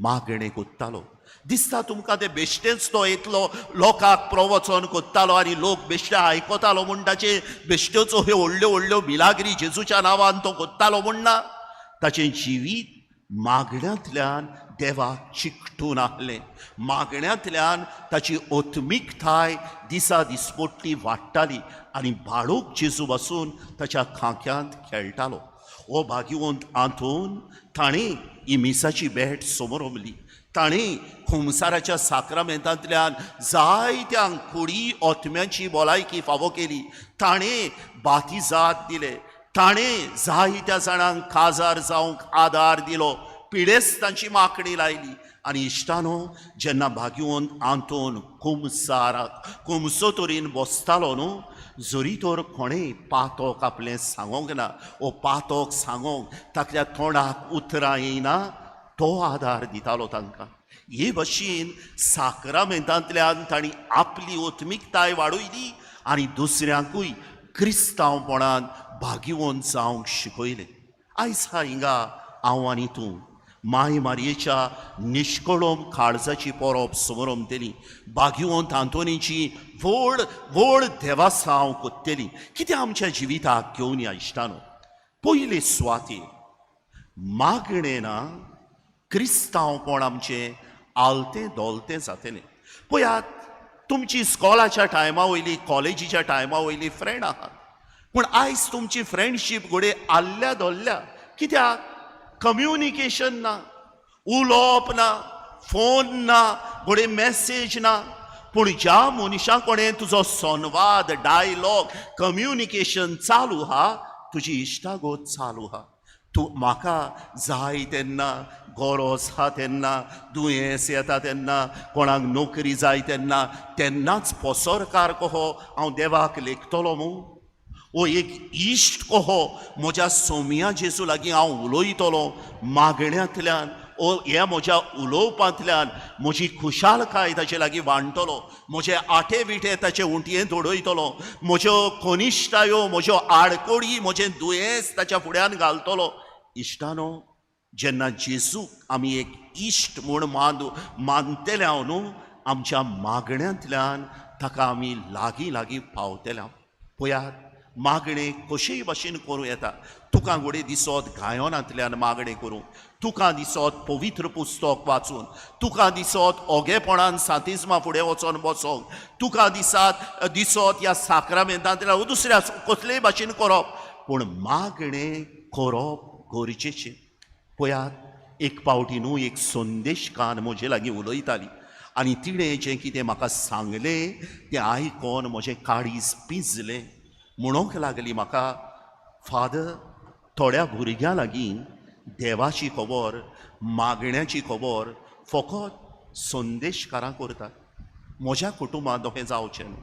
मागणें कोत्तालो. दिसता तुमकां ते बेश्टेंच तो येतलो, लोकांक प्रवचन कोत्तालो आनी लोक बेश्टे आयकतालो म्हूण ताचे बेश्ट्योचो ह्यो व्हडल्यो व्हडल्यो मिलाग्री जेजूच्या नांवान तो कोत्तालो म्हूण ना. ताचें जिवीत मागण्यांतल्यान देवाक चिकटून आहलें. मागण्यांतल्यान ताची ओत्मीकताय दिसा दिसपट्टी वाडटाली आनी बाळूक जेजू बसून ताच्या खांक्यांत खेळटालो. हो भाग्यवंत आंतोन, ताणें ही मिसाची भेट समरमली. ताणें खुमसाराच्या साक्रामेंतांतल्यान जायत्या कुडी ओत्म्यांची भलायकी फावो केली. ताणें बातिजाद दिले. ताणें जायत्या जाणांक काजार जावंक आदार दिलो, पिडेस्तांची मागणी लायली. आनी इश्टानो, जेन्ना भाग्यवंत आंतोन कुमसाराक कुमसो तरेन बसतालो न्हू, जरी तर कोणें पातोक आपलें सांगोंक ना ओ पातोक सांगोंक ताकल्या तोंडाक उतरां येयना, तो आदार दितालो तांकां. हे भशेन साक्रामेंतांतल्यान तांणी आपली ओत्मिकताय वाडयली आनी दुसऱ्यांकूय क्रिस्तांवपणान भाग्यवंत जावंक शिकयलें. आयज हा हिंगा हांव आनी तूं माय मारयेच्या निश्कळम काळजाची परब समरमतली, बागिवंत आंतोनीची व्हड व्हड देवासांव कोत्तली. कितें आमच्या जिविताक घेवन या इश्टानो? पयले सुवातेर मागणें ना क्रिस्तांवपण आमचें आलतें दोलतें जातलें. पळयात, तुमची स्कॉलाच्या टायमा वयली, कॉलेजीच्या टायमा वयली फ्रेंड आहात, पूण आयज तुमची फ्रेंडशीप घडये आल्ल्या धरल्या. कित्याक? कम्युनिकेशन ना, उलोवप ना, फोन ना, घडये मॅसेज ना. पूण ज्या मनशा कडेन तुजो संवाद, डायलॉग, कम्युनिकेशन चालू आहा, तुजी इश्टागत चालू आहा. तूं म्हाका जाय तेन्ना, गरज आहा तेन्ना, दुयेंस येता तेन्ना, कोणाक नोकरी जाय तेन्ना, तेन्नाच पसरकार कहो हांव देवाक लेखतलो मू? ओ एक इश्ट कहो म्हज्या सोमया जेजू लागीं हांव उलयतलो मागण्यांतल्यान, ओ ह्या म्हज्या उलोवपांतल्यान म्हजी खुशालकाय ताचे लागीं वांटतलो, म्हजे आटे विटे ताचे उंटयेंत उडयतलो, म्हज्यो कनिश्टायो, म्हज्यो आडकोडी, म्हजें दुयेंस ताच्या फुड्यान घालतलो? इश्टानो, जेन्ना जेजूक आमी एक इश्ट म्हूण मानतले हांव न्हू, आमच्या मागण्यांतल्यान ताका आमी लागीं लागीं पावतले हांव. पळयात, मागणें कशेय भाशेन करूं येता. तुका घडये दिसत गायनांतल्यान मागणें करूं, तुका दिसत पवित्र पुस्तक वाचून, तुका दिसत ओगेपणान सांतिज्मा फुडें वचोन बसोंक, तुका दिसत ह्या साक्रामेंतांतल्यान दुसऱ्या कसलेय भाशेन करप, पूण मागणें करप गरजेचें. पळयात, एक फावटी न्हू एक संदेशकान्न म्हजे लागीं उलयताली आनी तिणें जें कितें म्हाका सांगलें तें आयकोन म्हजें काळीज पिंजलें. म्हणूंक लागली म्हाका, फादर, थोड्या भुरग्यां लागीं देवाची खबर, मागण्याची खबर फकत संदेशकारां करतात. म्हज्या कुटुंबांत हें जावचें न्हू,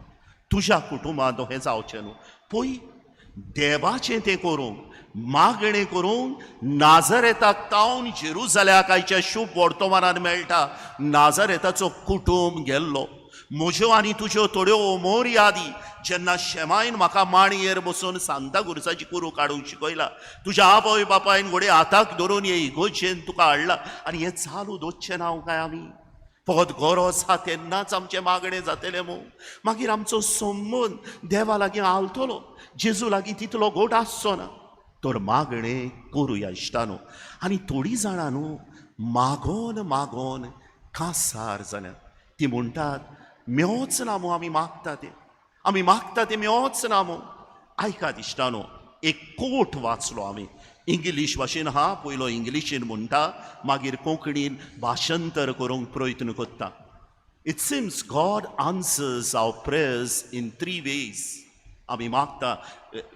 तुज्या कुटुंबांत हें जावचें न्हू. पळय, देवाचें तें करूंक, मागणें करूंक नाजरेताक तावन जेरुजाल्याक आयच्या शुभ वर्तमानान मेळटा, नाजरेताचो कुटुंब गेल्लो. म्हज्यो आनी तुज्यो थोड्यो मोर्यादी, जेन्ना शेमायन म्हाका माणयेर बसून सांता गुरसाची कुरू काडूंक शिकयला, तुज्या आवय बापायन घोडे हाताक धरून हे इगोजेन तुका हाडला आनी हें चालू दवरचें ना काय आमी? फकत गरज आहा तेन्नाच आमचें मागणें जातलें मू? मागीर आमचो संबंद देवा लागीं आलतलो, जेजू लागीं तितलो घोट आसचो ना. तर मागणें करुया इश्टानो. आनी थोडीं जाणां न्हू मागोन मागोन कासार जाल्यात. ती म्हणटात, मेवच ना मू आमी मागता तें, आमी मागता तें मेवच ना मू. आयकात इश्टानो, एक कोट वाचलो आमी, इंग्लीश भाशेन हा. पयलो इंग्लिशीन म्हणटा, मागीर कोंकणीन भाशांतर करूंक प्रयत्न करता. It seems God answers our prayers in three ways. आमी मागता,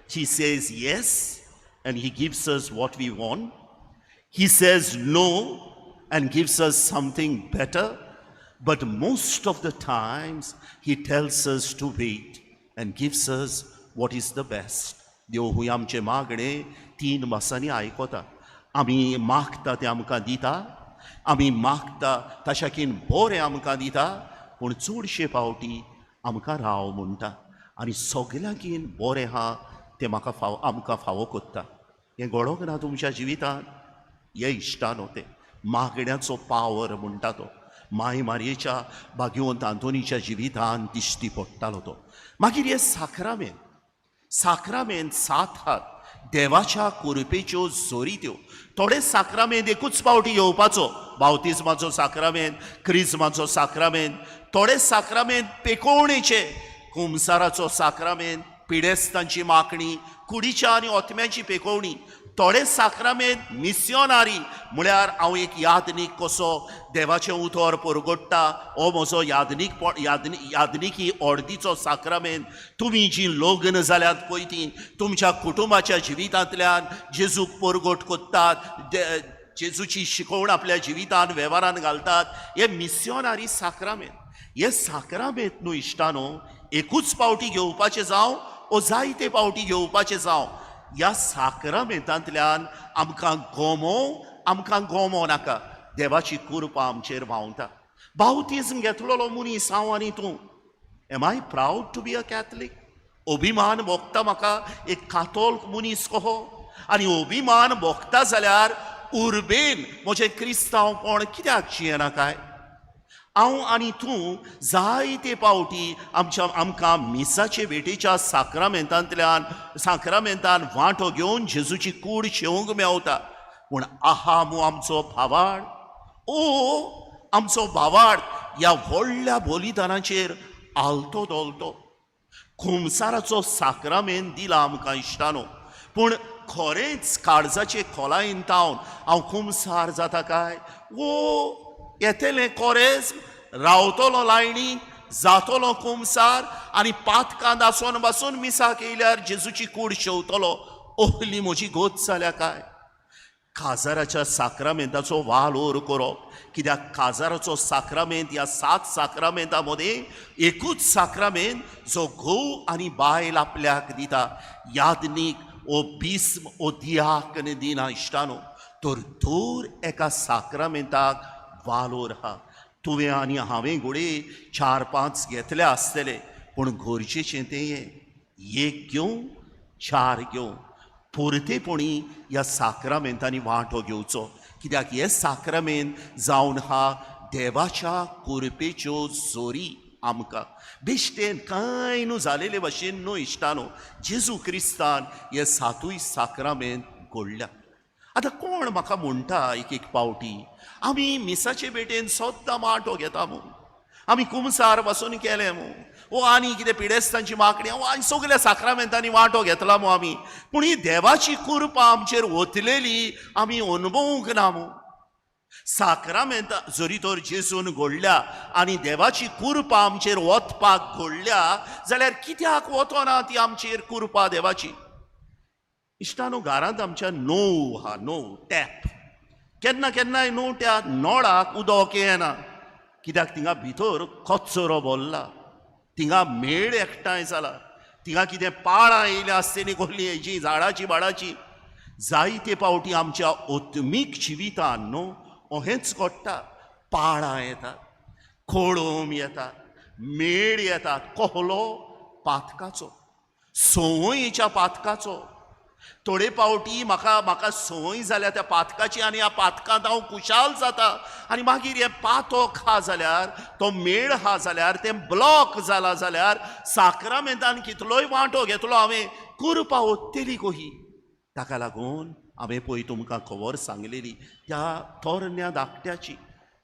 He says yes and He gives us what we want. He says no and gives us something better. But most of the times, He tells us to wait and gives us what is the best. देव हुंय आमचें मागणें तीन भासांनी आयकता. आमी मागता तें आमकां दिता, आमी मागता ताच्याकीन बरें आमकां दिता, पूण चडशे फावटी आमकां राव म्हणटा आनी सगल्यांकीन बरें आहा तें म्हाका फाव आमकां फावो कोत्ता. हें घडोंक ना तुमच्या जिवितांत? हे इश्टानो, तें मागण्याचो पावर म्हणटा तो माय मारयेच्या, भाग्यवंत आंतोनीच्या जिवितान दिश्टी पडटालो तो. मागीर हे साक्रामेंत, साक्रामेंत सात हात देवाच्या कुरपेच्यो जोरी त्यो. थोडे साक्रामेंत एकूच फावटी घेवपाचो, बावतिज्माचो साक्रामेंत, क्रिज्माचो साक्रामेंत. थोडे साक्रामेंत पेकोवणेचे, कुमसाराचो साक्रामेंत, पिडेस्तांची मागणी, कुडीच्या आनी ओतम्याची पेकोवणी. थोडे साक्रामेंत मिस्योनारी, म्हळ्यार हांव एक यादनीक कसो देवाचें उतर परगट्टा, हो म्हजो यादनीक यादनिकी ऑर्दीचो साक्रामेंत. तुमी जीं लग्न जाल्यात पळय तीं तुमच्या कुटुंबाच्या जिवितांतल्यान जेजूक परगट कोत्तात, जेजूची शिकवण आपल्या जिवितान वेव्हारान घालतात, हे मिस्योनारी साक्रामेंत. हे साक्रामेंत न्हू इश्टानो, एकूच फावटी घेवपाचें जावं ओ जायते फावटी घेवपाचें जावं, ह्या साक्रामेंतांतल्यान आमकां गोमो, आमकां गोमो नाका, देवाची कृपा आमचेर व्हांवता. बावतिज्म घेतलेलो मनीस हांव आनी तूं. Am I proud to be a Catholic? अभिमान भोगता म्हाका एक कातोल्क मनीस कहो? आनी अभिमान भोगता जाल्यार उर्बेन म्हजें क्रिस्तांवपण कित्याक जियेना काय? हांव आनी तूं जायते पावटी आमकां मिसाचे भेटेच्या साक्रामेंतांतल्यान साक्रामेंतान वांटो घेवन जेजूची कूड शेवंक मेवता, पूण आहा मू आमचो भावाड, ओ आमचो भावाड ह्या व्हडल्या बलिदानाचेर आलतो दोलतो खुमसाराचो साक्रामेंत दिला आमकां इश्टानो. पूण खरेंच काळजाचे खोलायेन तावन हांव खुमसार जाता काय? वो येतलें कोरेज्म, रावतलो लायणी, जातलो कुमसार आनी पातकांत आसोन बासून मिसाक येयल्यार जेजूची कूड शेवतलो, ओहली म्हजी गोत जाल्या काय? काजाराच्या साक्रामेंताचो वालोर करप, कित्याक काजाराचो साक्रामेंत ह्या 7 साक्रामेंतां मदें एकूच साक्रामेंत जो घोव आनी बायल आपल्याक दिता. यादनीक ओ बिस्म ओ दियाकन दिना इश्टानो. तर दर एका साक्रामेंताक वालोर आहा. तुवें आनी हांवें घोडये 4-5 घेतले आसतले, पूण गरजेचें तें एक घेवं 4 घेवं पुरतेपणी ह्या साक्रामेंतांनी वांटो घेवचो, कित्याक हे साक्रामेंत जावन हा देवाच्या कुरपेच्यो जोरी आमकां बेश्टेन कांय न्हू जालेले भशेन न्हू इश्टानो. जेजू क्रिस्तान हे 7 साक्रामेंत घडल्या. आतां कोण म्हाका म्हणटा एक एक पावटी आमी मिसाचे भेटेन सद्दां वांटो घेता मू, आमी कुमसार पासून केलें मू, ओ आनी कितें पिडेस्तांची मागणी, ओ आनी सगल्या साक्रामेंतांनी वांटो घेतला मू आमी, पूण ही देवाची कृपा आमचेर ओतलेली आमी अनुभवूंक ना मू. साक्रामेंतां जरी तर जेजून घडल्या आनी देवाची कृपा आमचेर वतपाक घडल्या जाल्यार कित्याक वचना ती आमचेर कृपा देवाची? इश्टानो, घरांत आमच्या 9 हा, 9 टॅप, केन्ना केन्नाय न्हू त्या नळाक उदक येना, कित्याक थिंगा भितर कचरो भरला, थिंगा मेळ एकठांय जाला, थिंगा कितें पाळां येयल्या आसतलीं कसलीं हेजी झाडाची बाडाची. जायते पावटी आमच्या आत्मीक जिवितान न्हू अहेंच घडटा, पाळां येतात, कोळंब येतात, मेळ येतात. कहलो पातकाचो, संवयेच्या पातकाचो. थोडे पावटी म्हाका म्हाका संवय जाल्या त्या पातकाची आनी ह्या पातकांत हांव खुशाल जाता, आनी मागीर हें पातक आहा जाल्यार, तो मेळ आहा जाल्यार, तें ब्लॉक जाला जाल्यार साक्रामेंतान कितलोय वांटो घेतलो हांवें, कुरपा ओत्तेली कोही. ताका लागून हांवें पळय तुमकां खबर सांगलेली त्या तरण्या धाकट्याची,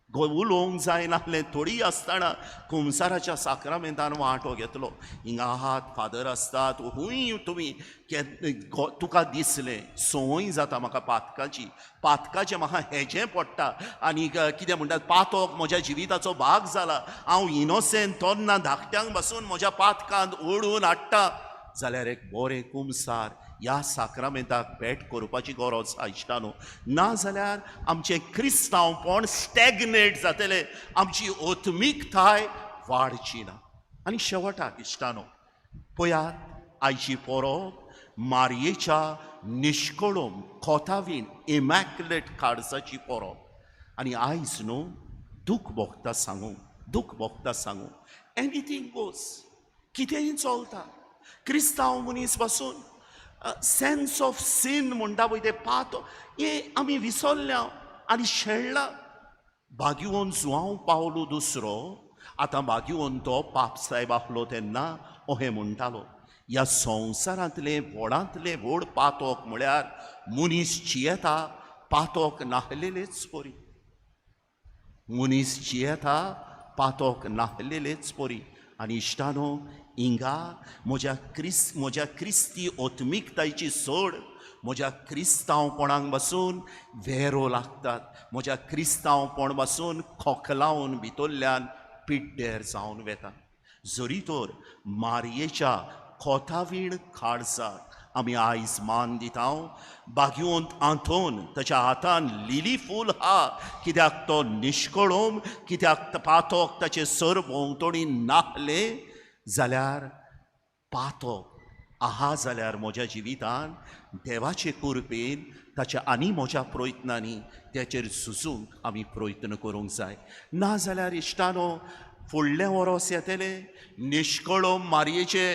उलोवंक जायनासलें थोडी आसतना कुमसाराच्या साक्रामेंतान वांटो घेतलो. हिंगा आहात फादर आसतात, हूंय तुमी तुका दिसलें संवय जाता म्हाका पातकाची, पातकाचें म्हाका हेजें पडटा आनी कितें म्हणटात पातक म्हज्या जिविताचो भाग जाला, हांव इनोसेंट तरना धाकट्यांक बसून म्हज्या पातकांत ओडून हाडटा जाल्यार एक बरें कुमसार ह्या साक्रामेंताक भेट करपाची गरज आसा इश्टानो. ना जाल्यार आमचें क्रिस्तांवपण स्टॅगनेट जातलें, आमची आत्मिकताय वाडची ना. आनी शेवटाक इश्टानो पळयात आयची परब मारयेच्या निश्कळम खोतावीण इमॅक्युलेट काळजाची परब. आनी आयज न्हू दूख भोगता सांगू, दूख भोगता सांगू, एनीथींग गोज, कितेंय चलता. क्रिस्तांव मनीस पासून सेन्स ऑफ सीन म्हणटा पळय तें पात हें आमी विसरल्या आनी शेणला. बागिवन जुआंव पावलो दुसरो, आतां बागिवन तो पाप सायब आहलो तेन्ना अहें म्हणटालो, ह्या संवसारांतलें व्हडांतलें व्हड पातक म्हळ्यार मनीस जियेता पातक नाहलेलेच परी, मनीस जियेता पातक नाहलेलेच परी. आनी इश्टानो, हिंगा म्हज्या क्रिस्ती आत्मिकतायेची सोड म्हज्या क्रिस्तांवपणाक बसून वेरो लागतात, म्हज्या क्रिस्तांवपण बसून खोकलावन भितरल्यान पिड्डेर जावन वेता. जरी तर मारयेच्या खोतावीण काळजाक आमी आयज मान दिता, बागिवंत आंतोन ताच्या हातान लिली फूल हा, कित्याक तो निश्कळोम, कित्याक पातक ताचे सर भोंवतणी नाहलें जाल्यार पातक आहा जाल्यार म्हज्या जिवितान देवाचे कृपेन ताच्या आनी म्हज्या प्रयत्नांनी तेचेर झुजूंक आमी प्रयत्न करूंक जाय. ना जाल्यार इश्टानो फुडलें वरोस येतलें, निश्कळम मारयेचे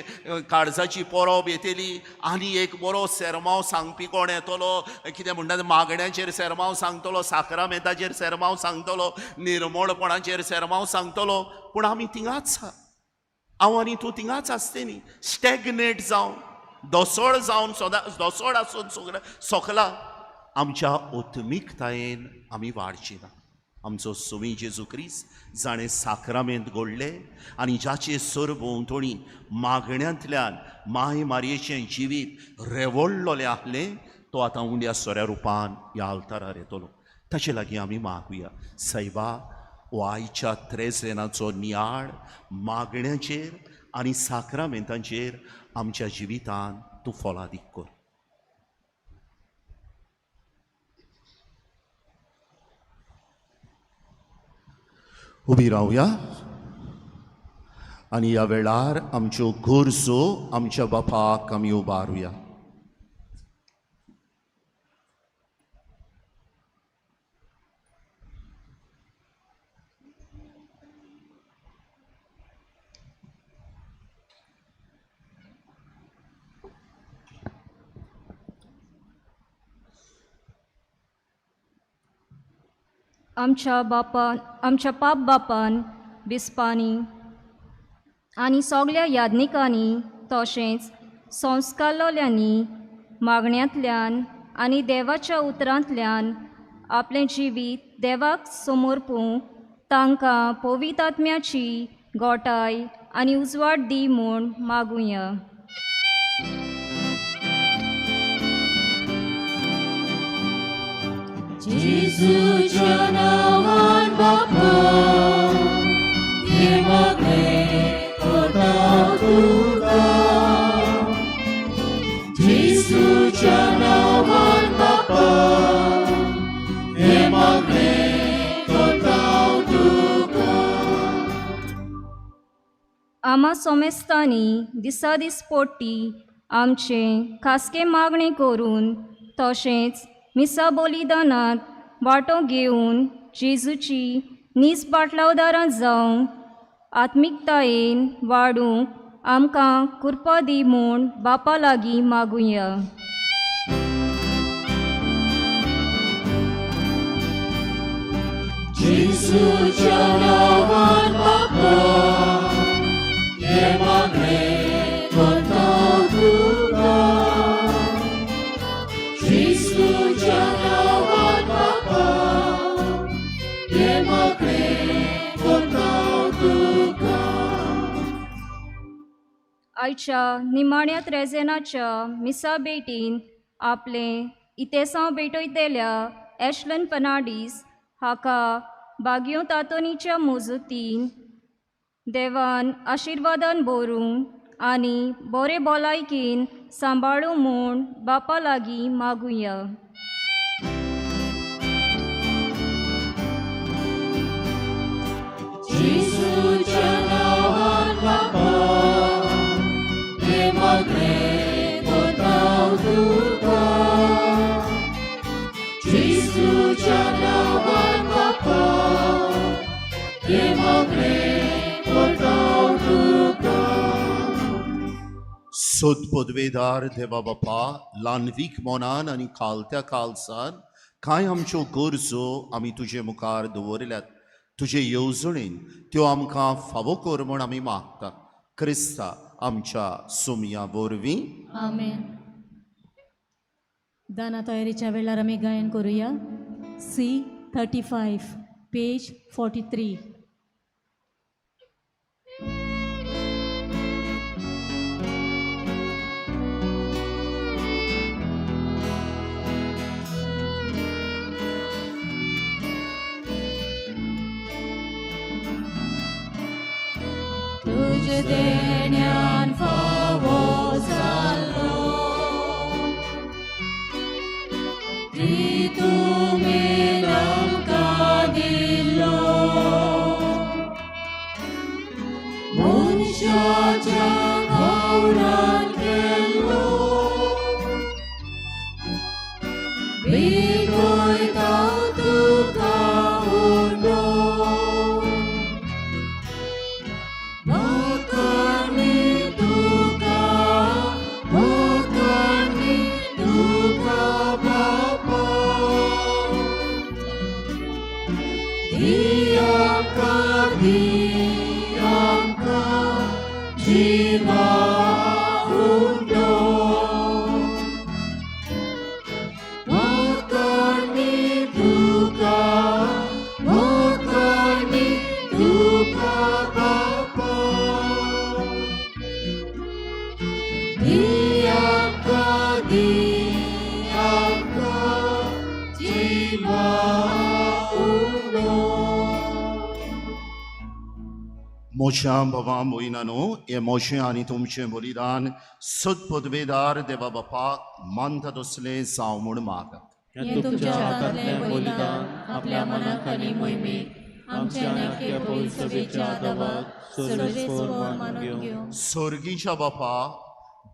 काळजाची परब येतली आनी एक बरो सेरमांव सांगपी कोण येतलो, कितें म्हणटा, मागण्याचेर सेरमांव सांगतलो, साक्रामेंताचेर सेरमांव सांगतलो, निर्मळपणाचेर सेरमांव सांगतलो. पूण आमी थिंगाच आहा, हांव आनी तूं थिंगाच आसतली न्ही, स्टॅगनेट जावन, दोसळ जावन, सदां दोसळ आसून सगळें सोकला. आमच्या आत्मिकतायेन आमी वाडची ना. आमचो सुमी जेजू क्रिस्त जाणें साक्रामेंत घडले आनी जाचे सरभोंवतणी मागण्यांतल्यान माय मारयेचें जिवीत रेवडलोलें आहलें, तो आतां उंड्या सोऱ्या रुपान ह्या आल्तारार येतलो. ताचे लागीं आमी मागुया, सायबा, हो आयच्या त्रेजेनाचो नियाळ मागण्याचेर आनी साक्रामेंतांचेर आमच्या जिवितान तूं फोलादीक कर. उबी रावया आनी ह्या वेळार आमच्यो गरजो आमच्या बापाक आमी उबारुया. आमच्या बापान, आमच्या पाप बापान, बिस्पांनी आनी सगल्या याज्ञिकांनी तशेंच संस्कारलोल्यांनी मागण्यांतल्यान आनी देवाच्या उतरांतल्यान आपलें जिवीत देवाक समर्पूंक तांकां पवित्र आत्म्याची गोटाय आनी उजवाड दी म्हूण मागुया. जेजूच्या नांवान बापा, हें मागणें करता तुका. जेजूच्या नांवान बापा, हें मागणें करता तुका. आमा सोमेस्तांनी दिसा दीस पोटी आमचें खासके मागणें करून तशेंच मिसा बलिदानांत वांटो घेवन जेजूची नीज पाटलावदारां जावंक आत्मिकतायेन वाडूंक आमकां कृपा दी म्हूण बापा लागीं मागुया. जेजूच्या नांवान बापा, हें मागणें करता तुका. जेजूच्या नांवान बापा, हें मागणें करता तुका. आयच्या निमाण्या त्रेजेनाच्या मिसा भेटीन आपलें इतेसांव भेटयतल्या एशलन फर्नांडीस हाका बागयो तातोनीच्या मोजूतीन देवान आशिर्वादान भरूंक आनी बरे भलायकेन सांबाळूं म्हूण बापा लागीं मागुया. जेजूच्या नांवान बापा, हें मागणें करता तुका. जेजूच्या नांवान बापा, हें मागणें करता तुका. सोद पदवेदार देवा बापा, ल्हानवीक मनान आनी खालत्या कालसान कांय आमच्यो गरजो आमी तुजे मुखार दवरल्यात. तुजे येवजणेन त्यो आमकां फावो कर म्हूण आमी मागता, क्रिस्ता आमच्या सुमया वरवीं. आमेन. दाना तयारीच्या वेळार आमी गायन करूया C 35 page 43. तुझे देण्यान फावो जाल्लो तुमी आमकां दिल्लो, मनशाच्या भावनान केल्लो भेटयता तुका उंडो. जिवा उंडो मोकर्णी तुका मोकर्णी तुका बापा दियाका दियाका जिवा उंडो मोशा भवा मोयनानो हे मोशे आनी तुमचें बलिदान सत पदवेदार देवा बापाक मानता तसलें जावं म्हूण मागात. हें तुमच्या हातांतलें बलिदान आपल्या मनाक आनी मोहिमेक आमच्या नाक्य पवित्र सभेच्या दवाक सर्वेस्पोर मानून घेवं. सर्गीच्या बापा,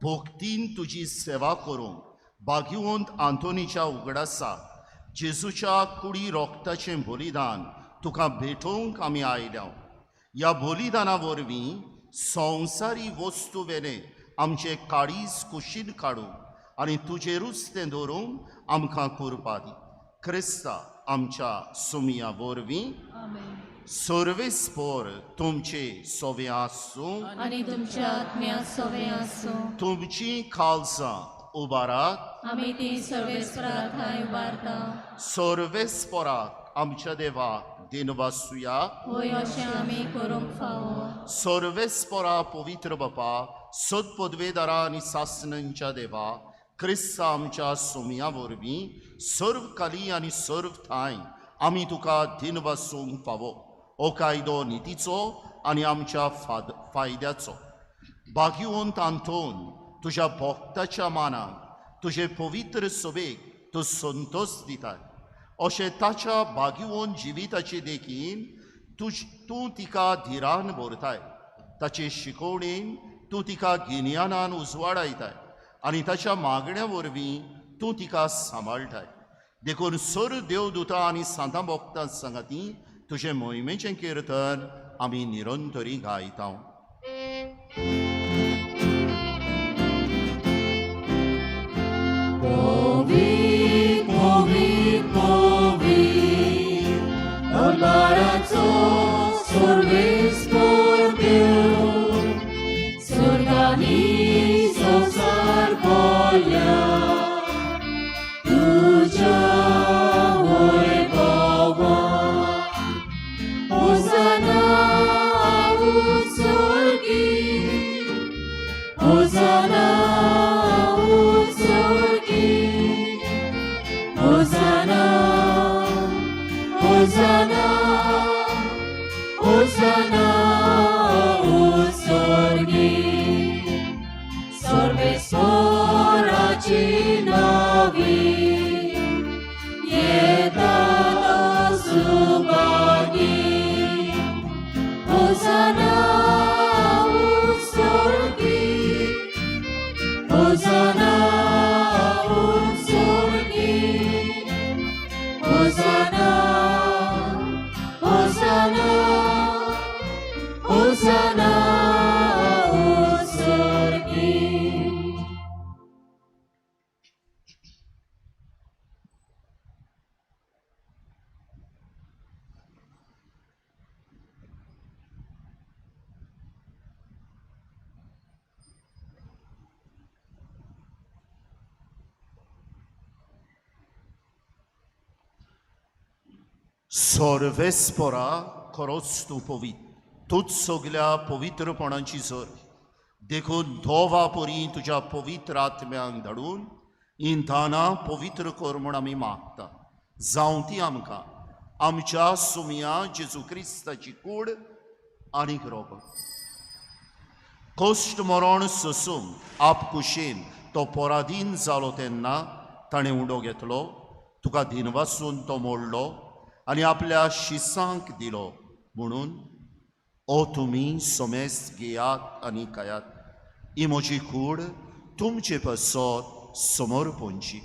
भक्तीन तुजी सेवा करूंक भाग्यवंत आंतोनीच्या उगडासा जेजूच्या कुडी रोगताचें बलिदान तुका भेटोवंक आमी आयल्या. ह्या बलिदाना वरवीं संवसारी वस्तू वेलें आमचें काळीज कुशीन काडूंक आनी तुजेरूच तें दवरूंक आमकां कुरपा दी, क्रिस्ता आमच्या सुमया वरवीं. सर्वेस्पोर तुमचे सोवे आसूं आनी तुमच्या आत्म्या सोवे आसूं. तुमची खालसां उबारात. आमी ती सर्वेस्परा थांय उबारता. सर्वेस्पोराक आमच्या देवाक दिनवासुया. होय, अशें आमी करूंक फावो. सर्वेस्पोरा पवित्र बापा, सत पदवेदारा आनी सासणांच्या देवा, क्रिस्ता आमच्या सोमया वरवीं सर्व काली आनी सर्व थांय आमी तुका दिनवासूंक फावो. हो कायदो नितीचो आनी आमच्या फायद्याचो. भाग्यवंत आंतोन तुज्या भक्ताच्या मानाक तुजे पवित्र सभेक तूं संतोश दिताय, अशें ताच्या भाग्यवंत जिविताचे देखीन तूं तिका धिरान भरताय. ताचे शिकोवणेन तूं तिका गिन्यानान उजवाडायताय आनी ताच्या मागण्या वरवीं तूं तिका सांबाळटाय. देखून सर देवदुतां आनी सांतां भक्तां सांगाती तुजें मोहिमेचें किर्तन आमी निरंतरी गायता. Povi, povi, povi, Dolarazo sorves por Dios, S'organizo sarpolia, Tuja hoy baba, Hosanna usorgi, Hosanna usorgi, Hosanna, Hosanna, Hosanna, usorgi. Sorve sora cinavi, Yetano subagi. Hosanna, usorgi. Hosanna, usorgi. Hosanna, Hosanna, Hosanna, usorgi. सर्वेस्पोरा खरोच तूं पवित्र, तूंच सगल्या पवित्रपणाची सर. देखून धोवा परी तुज्या पवित्र आत्म्यांक धाडून हीं दानां पवित्र कर म्हूण आमी मागता. जावं ती आमकां आमच्या सुमया जेजू क्रिस्ताची कूड आनीक रोग. कश्ट मरण सोसूंक आपकुशेन तो पराधीन जालो तेन्ना ताणें उडो घेतलो, तुका दिनवासून तो मोडलो आनी आपल्या शिसांक दिलो. म्हणून ओ तुमी सोमेस घेयात आनी खायात, ही म्हजी कूड तुमचे पासत समर्पणची.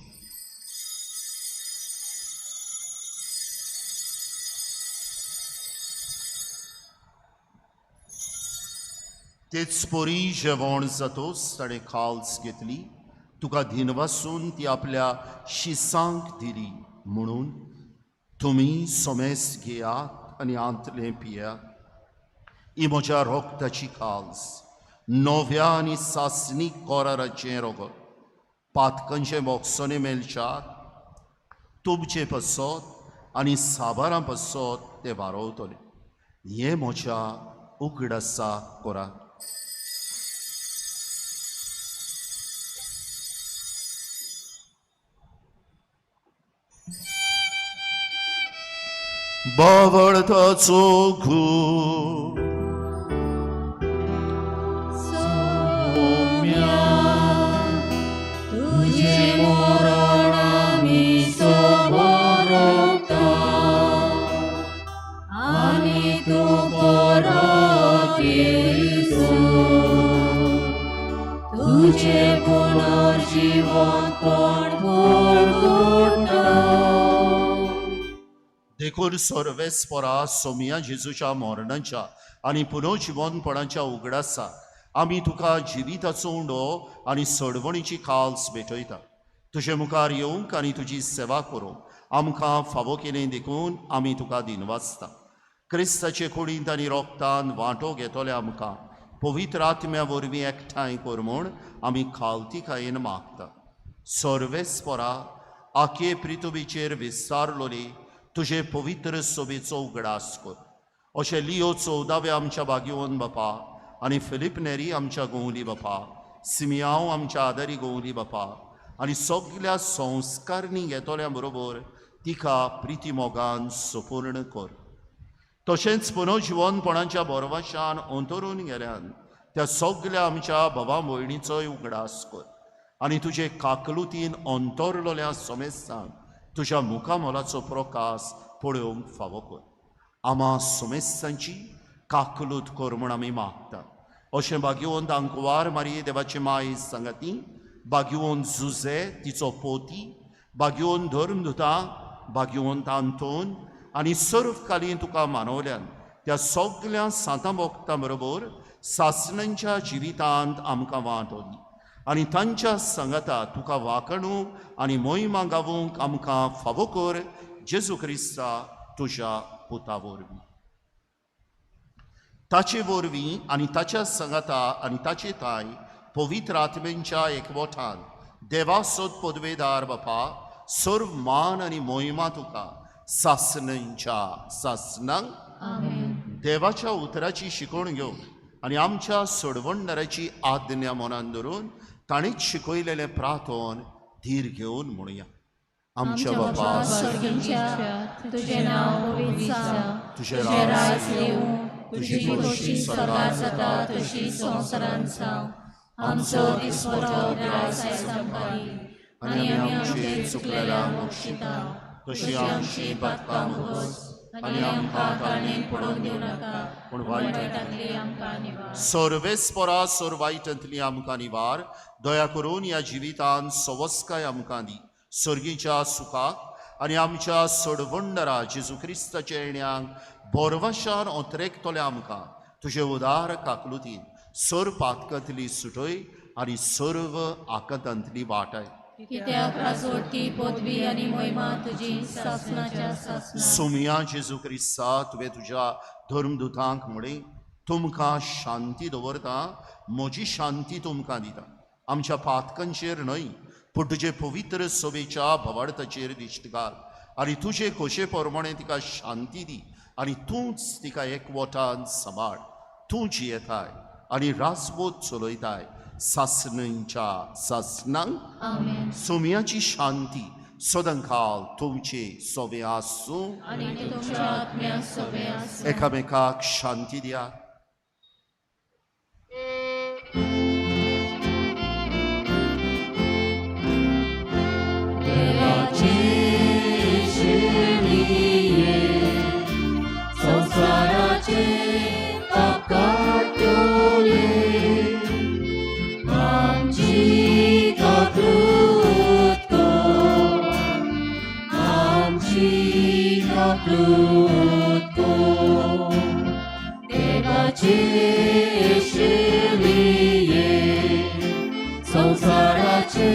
तेच परी जेवण जातोच ताणें खाल्स घेतली, तुका दिनवासून ती आपल्या शिसांक दिली. म्हणून तुमी सोमेस घेयात आनी आंतलें पियात, ही म्हज्या रोगताची खाल्स, नव्या आनी सासणीक कोराराचें रोगत पातकांचें बोगसोने मेळच्याक तुमचे पासत आनी साबारां पासत ते वारोवतले. हें म्हज्या उगडासा करात. बावळताचो घूळ सोम्या तुजें मरण आमी सोबरता आनी तूं परत येयसर तुजें पुनर्जिवंतपण परगटा. देखून सर्वेस्परा सोमया जेजूच्या मरणाच्या आनी पुनर्जिवनपणाच्या उगडासा आमी तुका जिविताचो उंडो आनी सडवणीची खाल्स भेटयता. तुजे मुखार येवंक आनी तुजी सेवा करूंक आमकां फावो केलें देखून आमी तुका दिनवासता. क्रिस्ताचे कुडींत आनी रोगतान वांटो घेतले आमकां पवित्र आत्म्या वरवीं एकठांय कर म्हूण आमी खालतीकायेन मागता. सर्वेस्परा आखे प्रितुबीचेर विस्तारलोली तुजे पवित्र सोबेचो उगडास कर. अशें लियो चवदावे आमच्या बागेवन बापा आनी फिलीप नेरी आमच्या गोवली बापा, सिमियांव आमच्या आदारी गोवली बापा आनी सगल्या संस्कारणी घेतल्या बरोबर तिका प्रिती मोगान सुपूर्ण कर. तशेंच पुनर्जिवनपणाच्या बोरवाशान अंतरून गेल्यान त्या सगल्या आमच्या भावा भयणीचोय उगडास कर आनी तुजे काकलुतीन अंतरलोल्या सोमेस्तांक तुज्या मुखामोलाचो प्रकाश पळोवंक फावो कर. आमा सोमेस्तांची काकलूत कर म्हूण आमी मागता. अशें बागेवन आंकवार मारये देवाचे माय सांगाती, बागेवन जुजे तिचो पोती, बागेवन धर्मदुता, बागेवन आंतोन आनी सर्वकालीन तुका मानवल्यान त्या सगल्या सांतां भक्तां बरोबर सासणांच्या जिवितांत आमकां वांटो दी आनी तांच्या सांगाता तुका वाखणूक आनी मोहिमा गावूंक आमकां फावो कर जेजू क्रिस्ता तुज्या पुता वरवीं. ताचे वरवीं आनी ताच्या सांगाता आनी ताचे थांय पवित्र आत्म्यांच्या एकवटान देवा सोद पदवेदार बापा, सर्व मान आनी मोहिमा तुका सासणांच्या सासणांक. देवाच्या उतराची शिकवण घेवन आनी आमच्या सोडवणदाराची आज्ञा मनान धरून ताणीच शिकयलेलें प्रार्थन धीर घेवन म्हणुया. आमच्या बापा स्वर्गींच्या, तुजें नांव पवित्र जावं, तुजें तुजें राज राज येवं, तुजी तुजी खोशी स्वर्गार जाता तशी संवसारांत जावं. आमचो दिसवडो ग्रास आयज आमकां दी आनी आमी आमचे चुकलेल्यांक बक्षिता तशी आमची पातकां मोगस आनी आमकां ताळणेक पडोवन दिवं नाका, पूण वायट वायटांतली आमकां निवार. सर्वेस्परा सोर वायटांतली आमकां निवार. दया करून ह्या जिवितान सवस्काय आमकां दी सर्गीच्या सुखाक आनी आमच्या सोडवणदारा जेजू क्रिस्ताच्या येण्याक बोरवाशान ओतरेकतले आमकां तुजे उदार काकलुतीन सर्व पातकांतली सुटय आनी सर्व आकांतांतली वाटाय. कित्याक राजवटकी पदवी आनी मोहिमा तुजी सासणाच्या सासणाक. सोमया जेजू क्रिस्ता, तुवें तुज्या धर्मदुतांक म्हळें, तुमकां शांती दवरता, म्हजी शांती तुमकां दिता. आमच्या पातकांचेर न्हय पूण तुजे पवित्र सभेच्या भवार्थाचेर दिश्ट घाल आनी तुजे खोशे प्रमाणे तिका शांती दी आनी तूंच तिका एकवटान सांबाळ. तूं जियेताय आनी राजवत चलयताय सासणांच्या सासणांक. आमेन. सोमयाची शांती सदांकाल तुमचे सोबे आसूं आनी तुमच्या आत्म्या सोबे आसूं. एकामेकाक शांती दिया. देवाचे शेळये, संवसाराचे पाप काडटले, आमची काकूत कर, आमची काकूत कर. देवाचे शेळये, संवसाराचे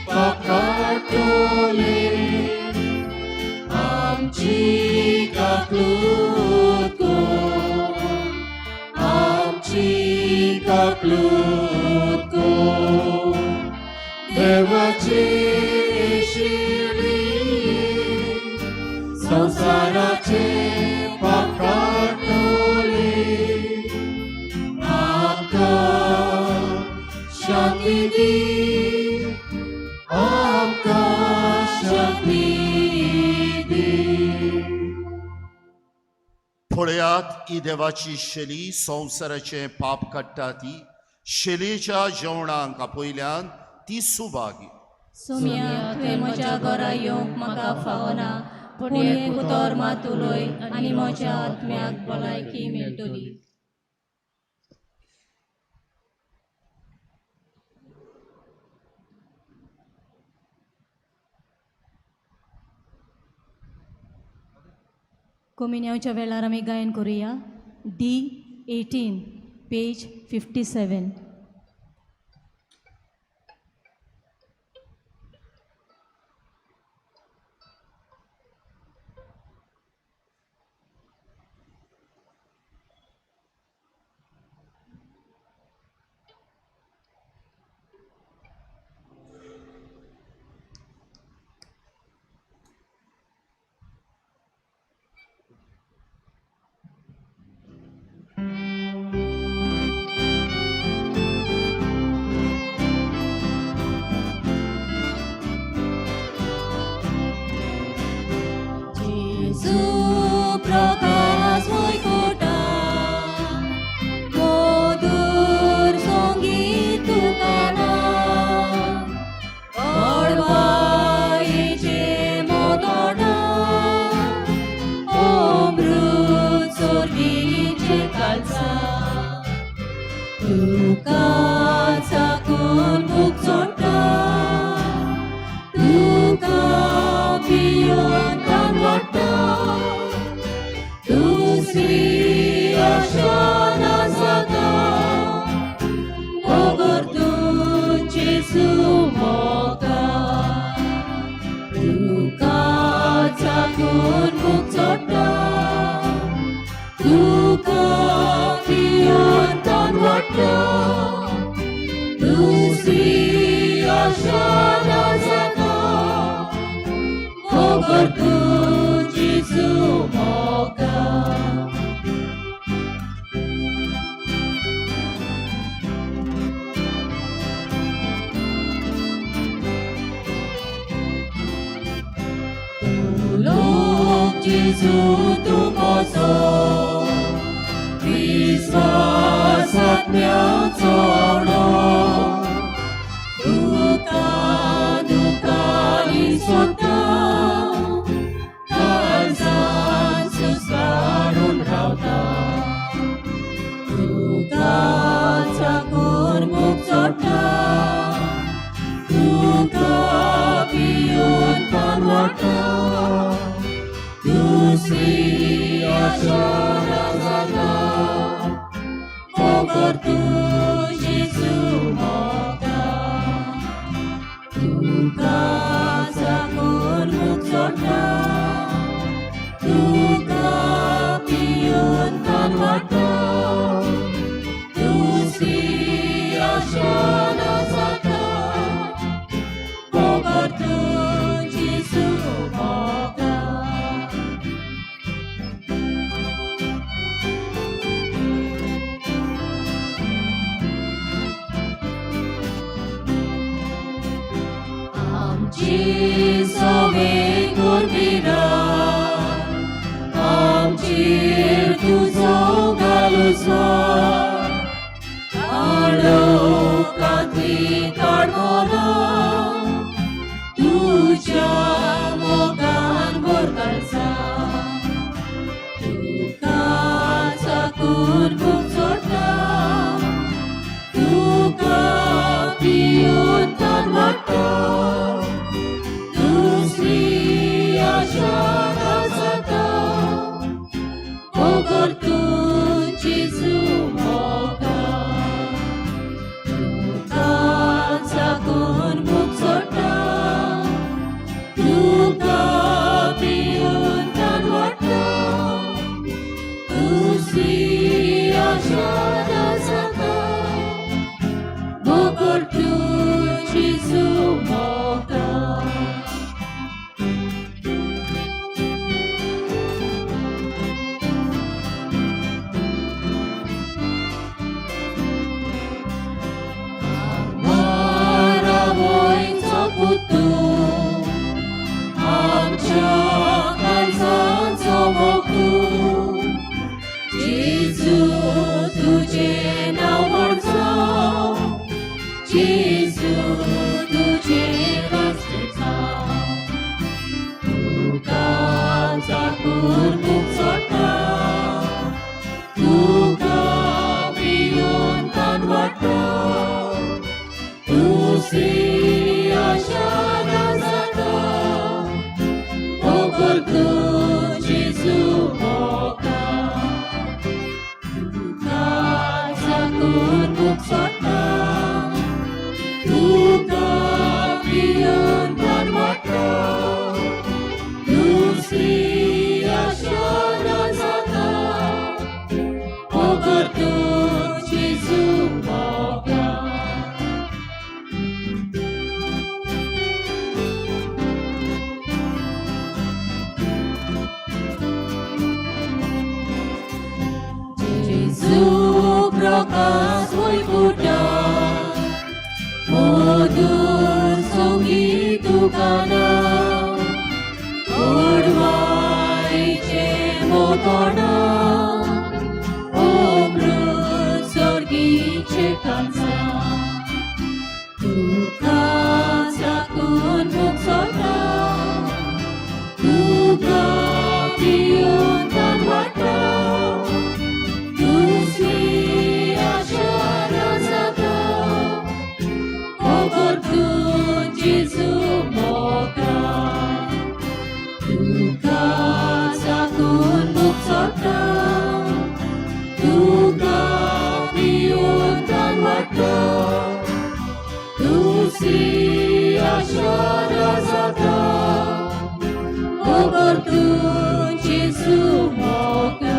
पाप काडटले, आमची काकूत कर, आमची आमची कपलूत को देवाची शिली संसाराचे पाप काडटली आमकां शांती दी आमकां शांती दी. पळयात ही देवाची शेली संवसाराचें पाप काडटा ती शेलीच्या जेवणाक आपयल्यान ती सुभागी. सोम्या, तुवें म्हज्या घरा येवंक म्हाका फावना, पूण एक उतर मात उलय आनी म्हज्या आत्म्याक भलायकी मेळटली. कोमिन्यांवच्या वेळार आमी गायन करुया D 18, page 57. Gesù प्रकाश वैकुटा मधुर संगीत तुकाना अडवायेचे मोदोडा अमृत स्वर्गीचे कालसा तुका चाकून भूक चोडटा तुका पियोन तान वाडटा दुसरी आशा ना जाता बगर तूं जेजू मोगा तुका चाकून भूक चोडटा तुका पियोन तान वाडटा दुसरी आशा ना जाता बगर तूं जेजू मोगा. लोक जेजू तूं म्हजो विस्वास आत्म्याचो आवडो तुका दुकानी सोदता काळजान सुस्कारून रावता तुका चाकून भूक चोडटा तुका पियोन तान वाडटा दुसरी आशा ना जाता बगर तूं जेजू मोगा तुका चाकून भूक चोडटा तुका पियोन तान वाडटा दुसरी आशा ना जाता बगर तूं जेजू मोगा. आमची सवे गुरबिरा आमचेर तुजो घालूचो काळोखांतली काडमोना तुज्या मोगान भरकळसा तुका चाकून भूक चोडटा तुका पियोन तान वाडटा दुसरी आशा ना जाता बगर तूं जेजू. लोकांस वयकुटा मधुर संगीत तुका नांव ओडवायचें मोतोणा अमृत स्वर्गीचें कांचा तुका साकून मुक्सोता तुका पिवन तान वाडटा दुसरी आशा जाता खबर तूं जेजू मोगा तुका साकून मुक्सोता तुका पिवन तान वाडटा दुसरी आशा जाता खबर तूं जेजू मोगा.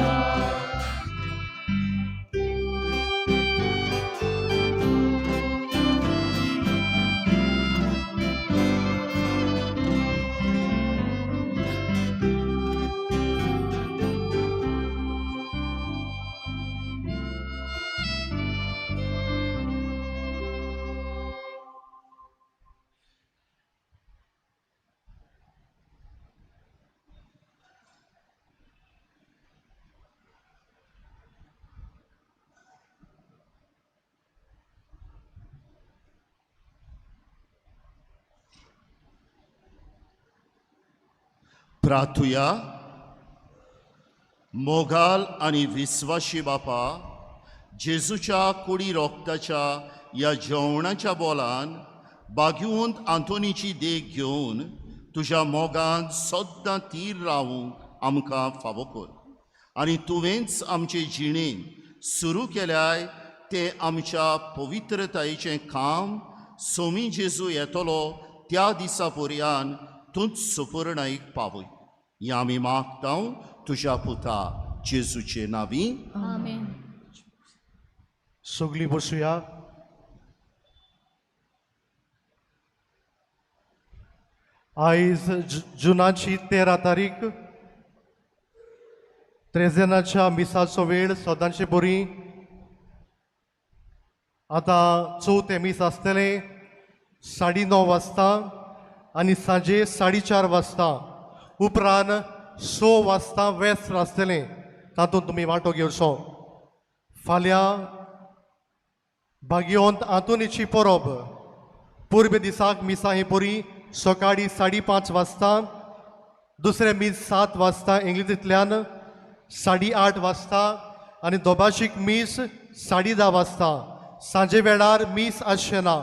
प्रार्थुया. मोगाल आनी विस्वाशी बापा, जेजूच्या कुडी रोगताच्या ह्या जेवणाच्या बोलान बागेवंत आंतोनीची देख घेवन तुज्या मोगान सद्दां तीर रावूंक आमकां फावो कर आनी तुवेंच आमचे जिणेन सुरू केल्याय तें आमच्या पवित्रतायेचें काम सोमी जेजू येतलो त्या दिसा पर्यान तूंच सुपुर्णाईक पावय. हें आमी मागता तुज्या पुता जेजूचे नांवी. आमेन. सगळीं बसुया. आयज जुनाची 13 तारीख, त्रेजेनाच्या मिसाचो वेळ सदांचे बरी. आतां चवथें मीस आसतलें 9:30 वाजता आनी सांजे 4:30 वाजता. उपरांत 6 वाजता वेस्त्र आसतलें, तातूंत तुमी वांटो घेवचो. फाल्यां भाग्यवंत आंतोनीची परब. पुर्वे दिसाक मिसां ही परी सकाळीं 5:30 वाजता, दुसरें मीस 7 वाजता इंग्लिशींतल्यान, 8:30 वाजता आनी दोबाशीक मीस 10:30 वाजता. सांजे वेळार मीस आसचें ना.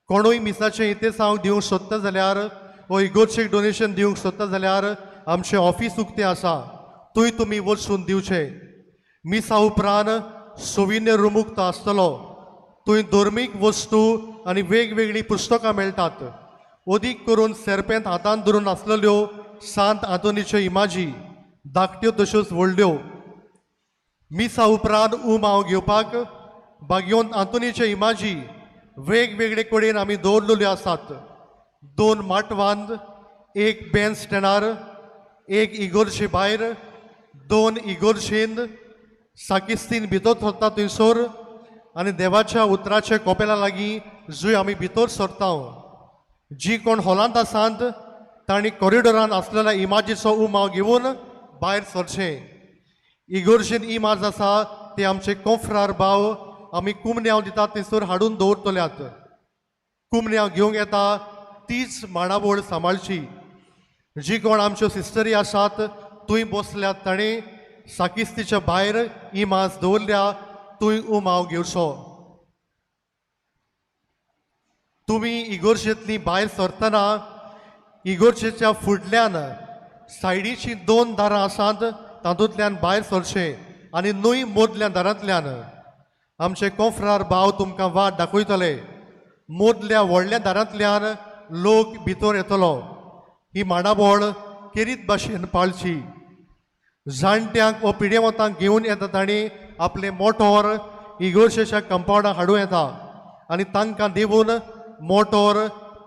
कोणूय मिसाचें इतेसांव दिवंक सोदता जाल्यार वो इगोर्चेक डोनेशन दिवंक सोदता जाल्यार आमचें ऑफीस उक्तें आसा, थंय तुमी वचून दिवचें. मिसा उपरांत सोविन्य रूम उक्तो आसतलो, थंय धर्मीक वस्तू आनी वेगवेगळीं पुस्तकां मेळटात. अदीक करून सेर्पेंत हातान धरून आसलेल्यो सांत आंतोनीच्यो इमाजी धाकट्यो तश्योच व्हडल्यो. मिसा उपरांत उमाव घेवपाक बागयोन आंतोनीच्यो इमाजी वेगवेगळे कडेन आमी दवरलेल्यो आसात. 2 माटवांत, 1 बेंच स्टँडार, 1 इगोर्शी भायर, 2 इगोर्शींत, साकिस्तीन भितर सरता थंयसर आनी देवाच्या उतराच्या कोपेला लागीं जंय आमी भितर सरता. जी कोण हॉलांत आसात तांणी कॉरिडोरान आसलेल्या इमाजीचो उमाव घेवन भायर सरचें. इगोर्शीन इमाज आसा ते आमचे कोंफ्रार भाव आमी कुमन्यांव दितात थंयसर हाडून दवरतल्यात. कुमन्यांव घेवंक येता तीच मांडावळ सांबाळची. जी कोण आमच्यो सिस्टरी आसात थंय बसल्यात ताणें साकिस्तीच्या भायर इमाज दवरल्या, थंय उमाव घेवचो. तुमी इगोर्शेंतली भायर सरतना इगोर्शेच्या फुडल्यान सायडीचीं 2 दारां आसात तातूंतल्यान भायर सरचें आनी न्हय मदल्या दारांतल्यान. आमचे कोंफ्रार भाव तुमकां वाट दाखयतले. मदल्या व्हडल्या दारांतल्यान लोक भितर येतलो. ही मांडावळ केरीत भाशेन पाळची. जाणट्यांक वो पिडेवतांक घेवन येता तांणी आपलें मोटोर इगोर्शेच्या कंपावंडाक हाडूं येता आनी तांकां देवून मोटोर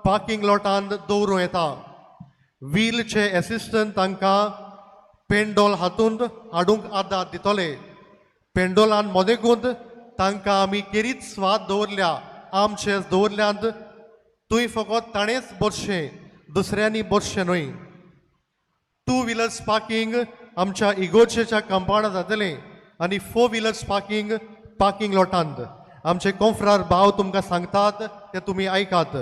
पार्किंग लॉटांत दवरूं येता. व्हीलचे एसिस्टंट तांकां पेंडोल हातूंत हाडूंक आदार दितले. पेंडोलान मदेकूंत तांकां आमी केरीत स्वाद दवरल्या, आमचे दवरल्यांत. तुंय फकत ताणेंच बसचें, दुसऱ्यांनी बसचें न्हय. टू व्हिलर्स पार्किंग आमच्या इगोर्जेच्या कंपाउंडार जातलें आनी फोर व्हिलर्स पार्किंग पार्किंग लॉटांत. आमचे कोंफ्रार भाव तुमकां सांगतात ते तुमी आयकात.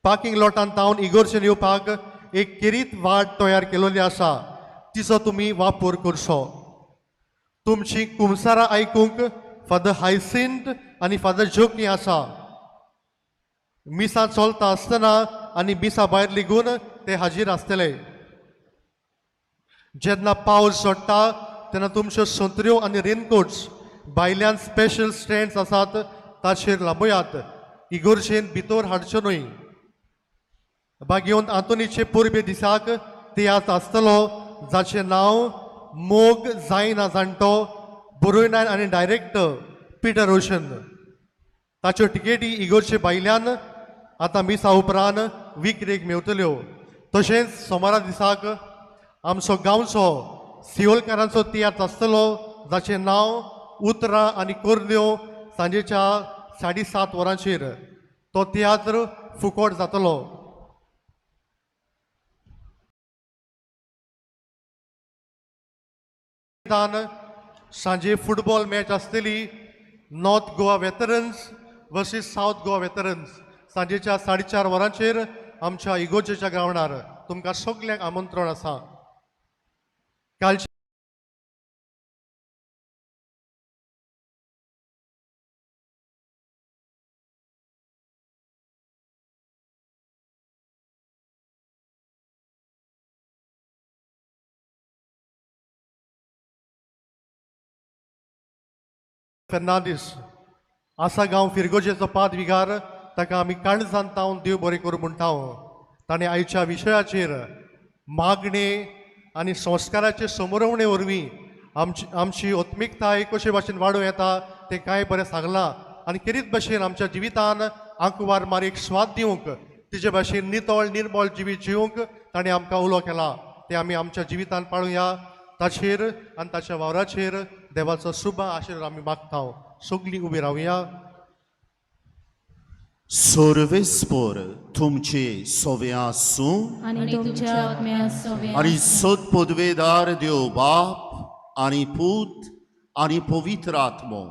पार्किंग लॉटांत तावन इगोर्जेन येवपाक एक केरीत वाट तयार केलेली आसा, तिचो तुमी वापर करचो. तुमची कुमसारां आयकूंक फादर हायसिंत आनी फादर जोकी आसा. मिसां चलता आसतना आनी मिसा भायर लेगून ते हाजीर आसतले. जेन्ना पावस सोडटा तेन्ना तुमच्यो सत्र्यो आनी रेनकोट्स भायल्यान स्पेशल स्टँड्स आसात ताचेर लांबयात, इगोर्जेन भितर हाडच्यो न्हय. बागेवन आंतोनीचे परबे दिसाक तियात्र आसतलो जाचें नांव मोग जायना जाणटो, बरोयनान आनी डायरेक्टर पिटर रोशन. ताच्यो टिकेटी इगोर्जे भायल्यान आतां मिसा उपरांत विक्रेक मेवतल्यो. तशेंच सोमारा दिसाक आमचो गांवचो सियोलकारांचो तियात्र आसतलो जाचें नांव उतरां आनी कोरल्यो, सांजेच्या 7:30 वरांचेर. तो तियात्र फुकट जातलो. सांजे फुटबॉल मॅच आसतली, North Goa veterans versus South Goa veterans, सांजेच्या 4:30 वरांचेर आमच्या इगोर्जेच्या ग्रावंडार. तुमकां सगल्यांक आमंत्रण आसा. कालचे फेर्नांदीस आसा गांव फिरगोजेचो पाद विगार, ताका आमी काणजान तावन देव बरें करूं म्हणटा. ताणें आयच्या विशयाचेर मागणे आनी संस्काराचे समरवणे वरवीं आमची आमची आत्मिकताय कशे भाशेन वाडोवं येता तें कांय बरें सांगलां आनी केरीत भाशेन आमच्या जिवितान आंकवार मारीक स्वाद दिवंक, तिजे भाशेन नितळ निर्मळ जिवीत जिवंक ताणें आमकां उलो केला. तें आमी आमच्या जिवितान पाळुया. ताचेर आनी ताच्या वावराचेर देवाचो शुभ आशिर्वाद आमी मागता. सगळीं उबी रावया. सर्वेस्पर तुमचे सोवे आसूं आनी तुमच्या आत्म्या सोव्या. आनी सत पदवेदार देव बाप आनी पूत आनी पवित्र आत्मो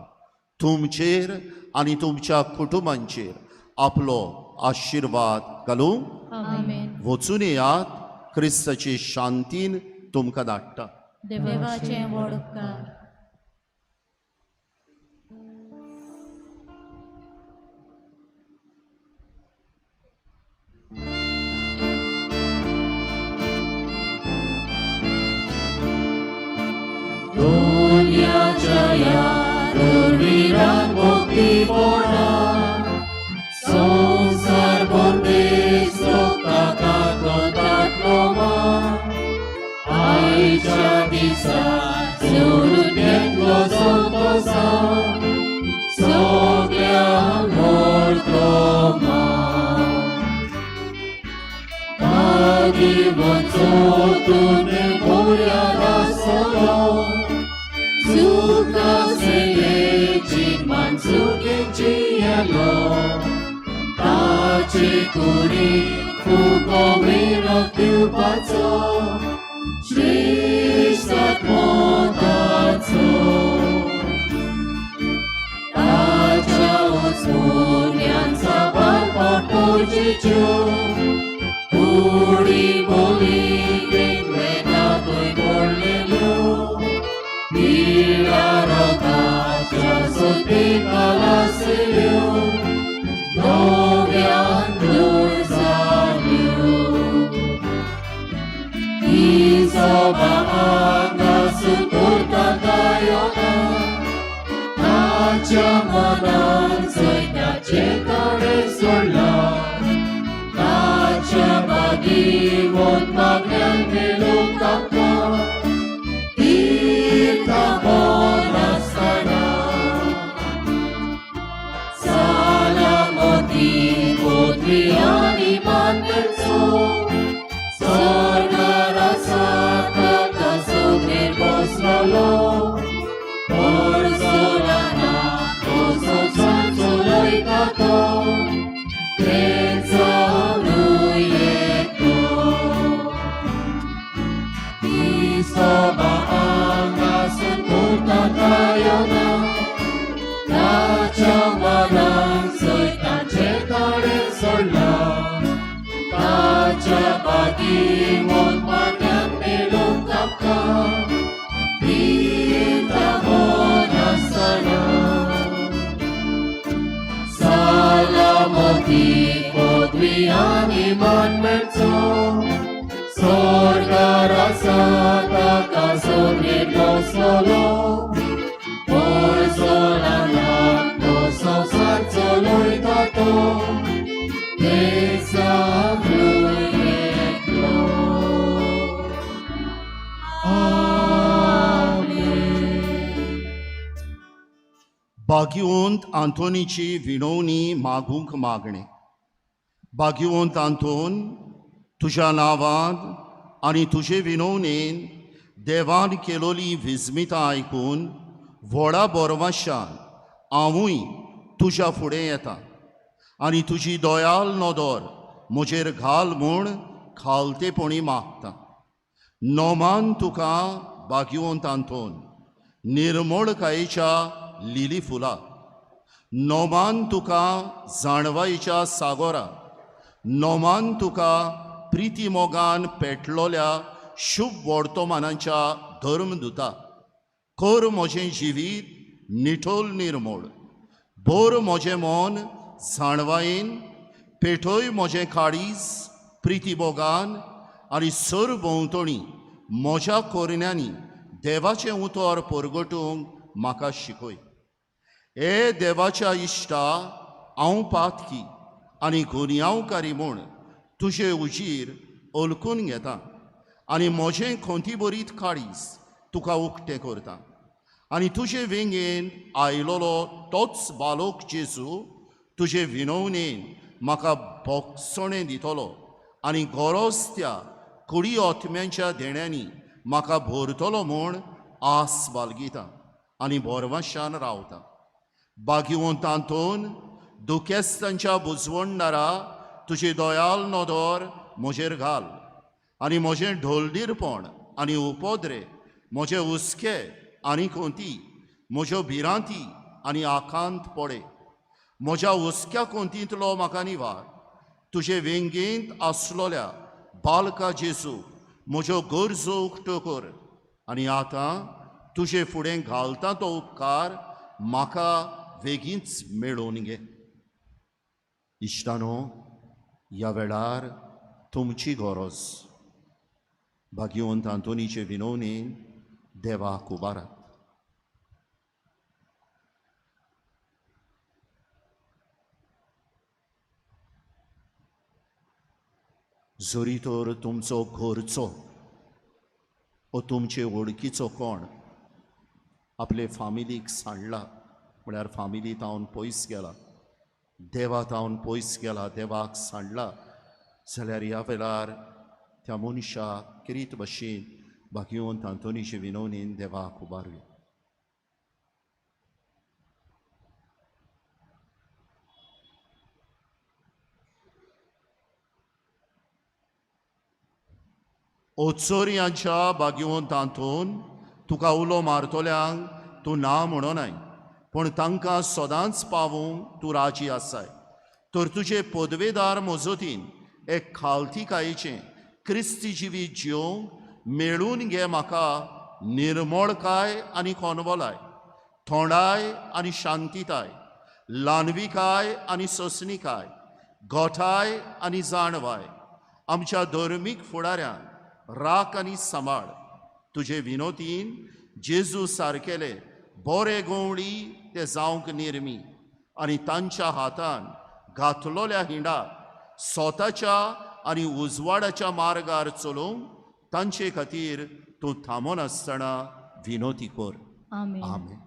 तुमचेर आनी तुमच्या कुटुंबांचेर आपलो आशिर्वाद घालूं. आमेन. वचून येयात, क्रिस्ताचे शांतीन तुमकां धाडटा. देवाचे व्हड उपकार. दुनियाच्या ह्या दुर्वीरान मुक्तीपणा संवसार बंदेस लोक ताका कोतातलो मान. आयच्या दिसा सोडून घेतलो संतोसा सगळ्यांक व्हरतो मान. लागीं वचो तुवें मोऱ्यान आसलो सुखा सेवेची मानसुकेची येलो ताचे कुडी फुको विरोध दिवपाचो श्रेश्ठ आत्मोताचो ताच्या उत्पुन्यान साबार पाटोजीच्यो कुडी बोली नातूय पडलेल्यो पिळा रोगाच्या सोदे कालासल्यो नव्यान दूर जाल्यो. ही सभा आंगासून करता गायना ताच्या मनान सैन्याचे ताणें सोडला ताच्या बागीवन मागण्यान मेळूंक आमकां तीर्था आसतना सलामती पदवी आनी मान मेळचो स्वर्गार आसा ताका सुगेर बसलोलो. परसोलाना तो ती पदवी आनी मान मेळचो स्वर्गार आसा ताका सगळीं बसलो पयसोलांक तो संवसार चलयता तो देसाकूय एकलो. आमेन. भाग्यवंत आंतोनीची विनवणी मागूंक मागणें. भाग्यवंत आंतोन, तुज्या नांवान आनी तुजे विनवणेन देवान केलोली विस्मितां आयकून व्हडा बोरवाशान हांवूय तुज्या फुडें येता आनी तुजी दयाल नदर म्हजेर घाल म्हूण खालतेपणी मागता. नोमान तुका भाग्यवंत आंतोन, निर्मळकायेच्या लिली फुला, नोमान तुका जाणवायेच्या सागोरा, नोमान तुका प्रिती मोगान पेटलोल्या शुभ वर्तमानाच्या धर्मदुता. कर म्हजें जिवीत निठोल निर्मोळ, भर म्हजें मन जाणवायेन, पेटय म्हजें काळीज प्रिती मोगान आनी सर भोंवतणी म्हज्या कोरण्यांनी देवाचें उतर परगटूंक म्हाका शिकय. हे देवाच्या इश्टा, हांव पातकी आनी गुन्यांवकारी म्हूण तुजे उजीर ओलकून घेता आनी म्हजें खोंती बरीत काळीज तुका उक्तें करता आनी तुजे वेंगेन आयलोलो तोच बालोक जेजू तुजे विनवणेन म्हाका भोगसणें दितलो आनी गरज त्या कुडी ओतम्यांच्या देण्यांनी म्हाका भरतलो म्हूण आस बालगिता आनी बोरवाशान रावता. भाग्यवंत आंतोन, दुखेस्तांच्या बुजवणदारा, तुजी दयाल नदर म्हजेर घाल आनी म्हजें ढोलदीरपण आनी उपद्रे, म्हजे हुस्के आनी कोंती, म्हज्यो भिरांती आनी आकांत पडे. म्हज्या हुस्क्या कोंतींतलो म्हाका निवार. तुजे वेंगेंत आसलोल्या बालका जेजू, म्हज्यो गरजो उक्त्यो कर आनी आतां तुजे फुडें घालता तो उपकार म्हाका वेगींच मेळोवन घे. इश्टानो, ह्या वेळार तुमची गरज भाग्यवंत आंतोनीचे विनवणेन देवाक उबारात. जरी तर तुमचो घरचो ओ तुमचे वळखीचो कोण आपले फामिलीक सांडला, म्हळ्यार फामिली तावन पयस गेला, देवा तावन पयस गेला, देवाक सांडला जाल्यार ह्या वेळार त्या मनशाक किरीत भशेन भाग्यवंत आंतोनीचे विनवणेन देवाक उबारुया. ओचोरयांच्या भाग्यवंत आंतोन, तुका उलो मारतल्यांक तूं ना म्हणोनाय, पूण तांकां सदांच पावूंक तूं राजी आसाय. तर तुजे पदवेदार मजतीन एक खालतीकायेचें क्रिस्ती जिवीत जिवंक मेळून घे म्हाका निर्मळकाय आनी कोनवलाय, थोंडाय आनी शांतिताय, ल्हानविकाय आनी सोंसणिकाय, गोठाय आनी जाणवाय. आमच्या धर्मीक फुडाऱ्यांक राख आनी सांबाळ. तुजे विनोतीन जेजू सारकेले बरे गवळी ते जावंक निर्मी आनी तांच्या हातान घातलोल्या हिंडाक स्वताच्या आनी उजवाडाच्या मार्गार चलोवंक तांचे खातीर तूं थांबनासतना विनोती कर. आमेन. आमेन.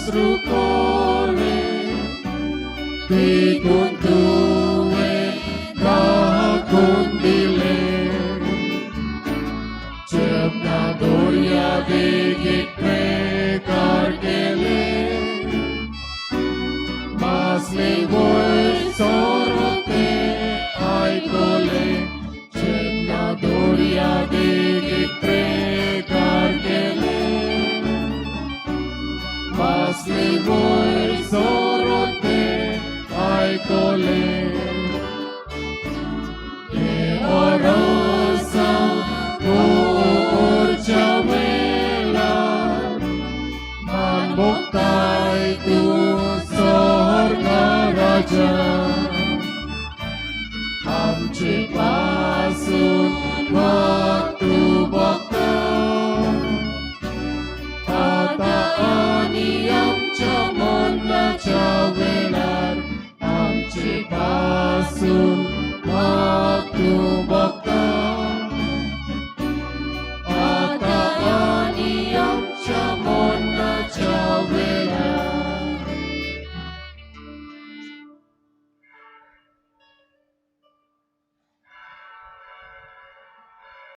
आश्रू कोळे देखून तुवें दाखोवन दिलें जेन्ना दर्या देगेक प्रेकार केले मासले वयर सरून ते आयकले जेन्ना दर्या देगेक प्रेकार केले मासले वयर सरून ते आयकले हे ओरोसा कोरच्या वेळार मान मुक्ताय तूं स्वर्ग राजा आमचे पासून.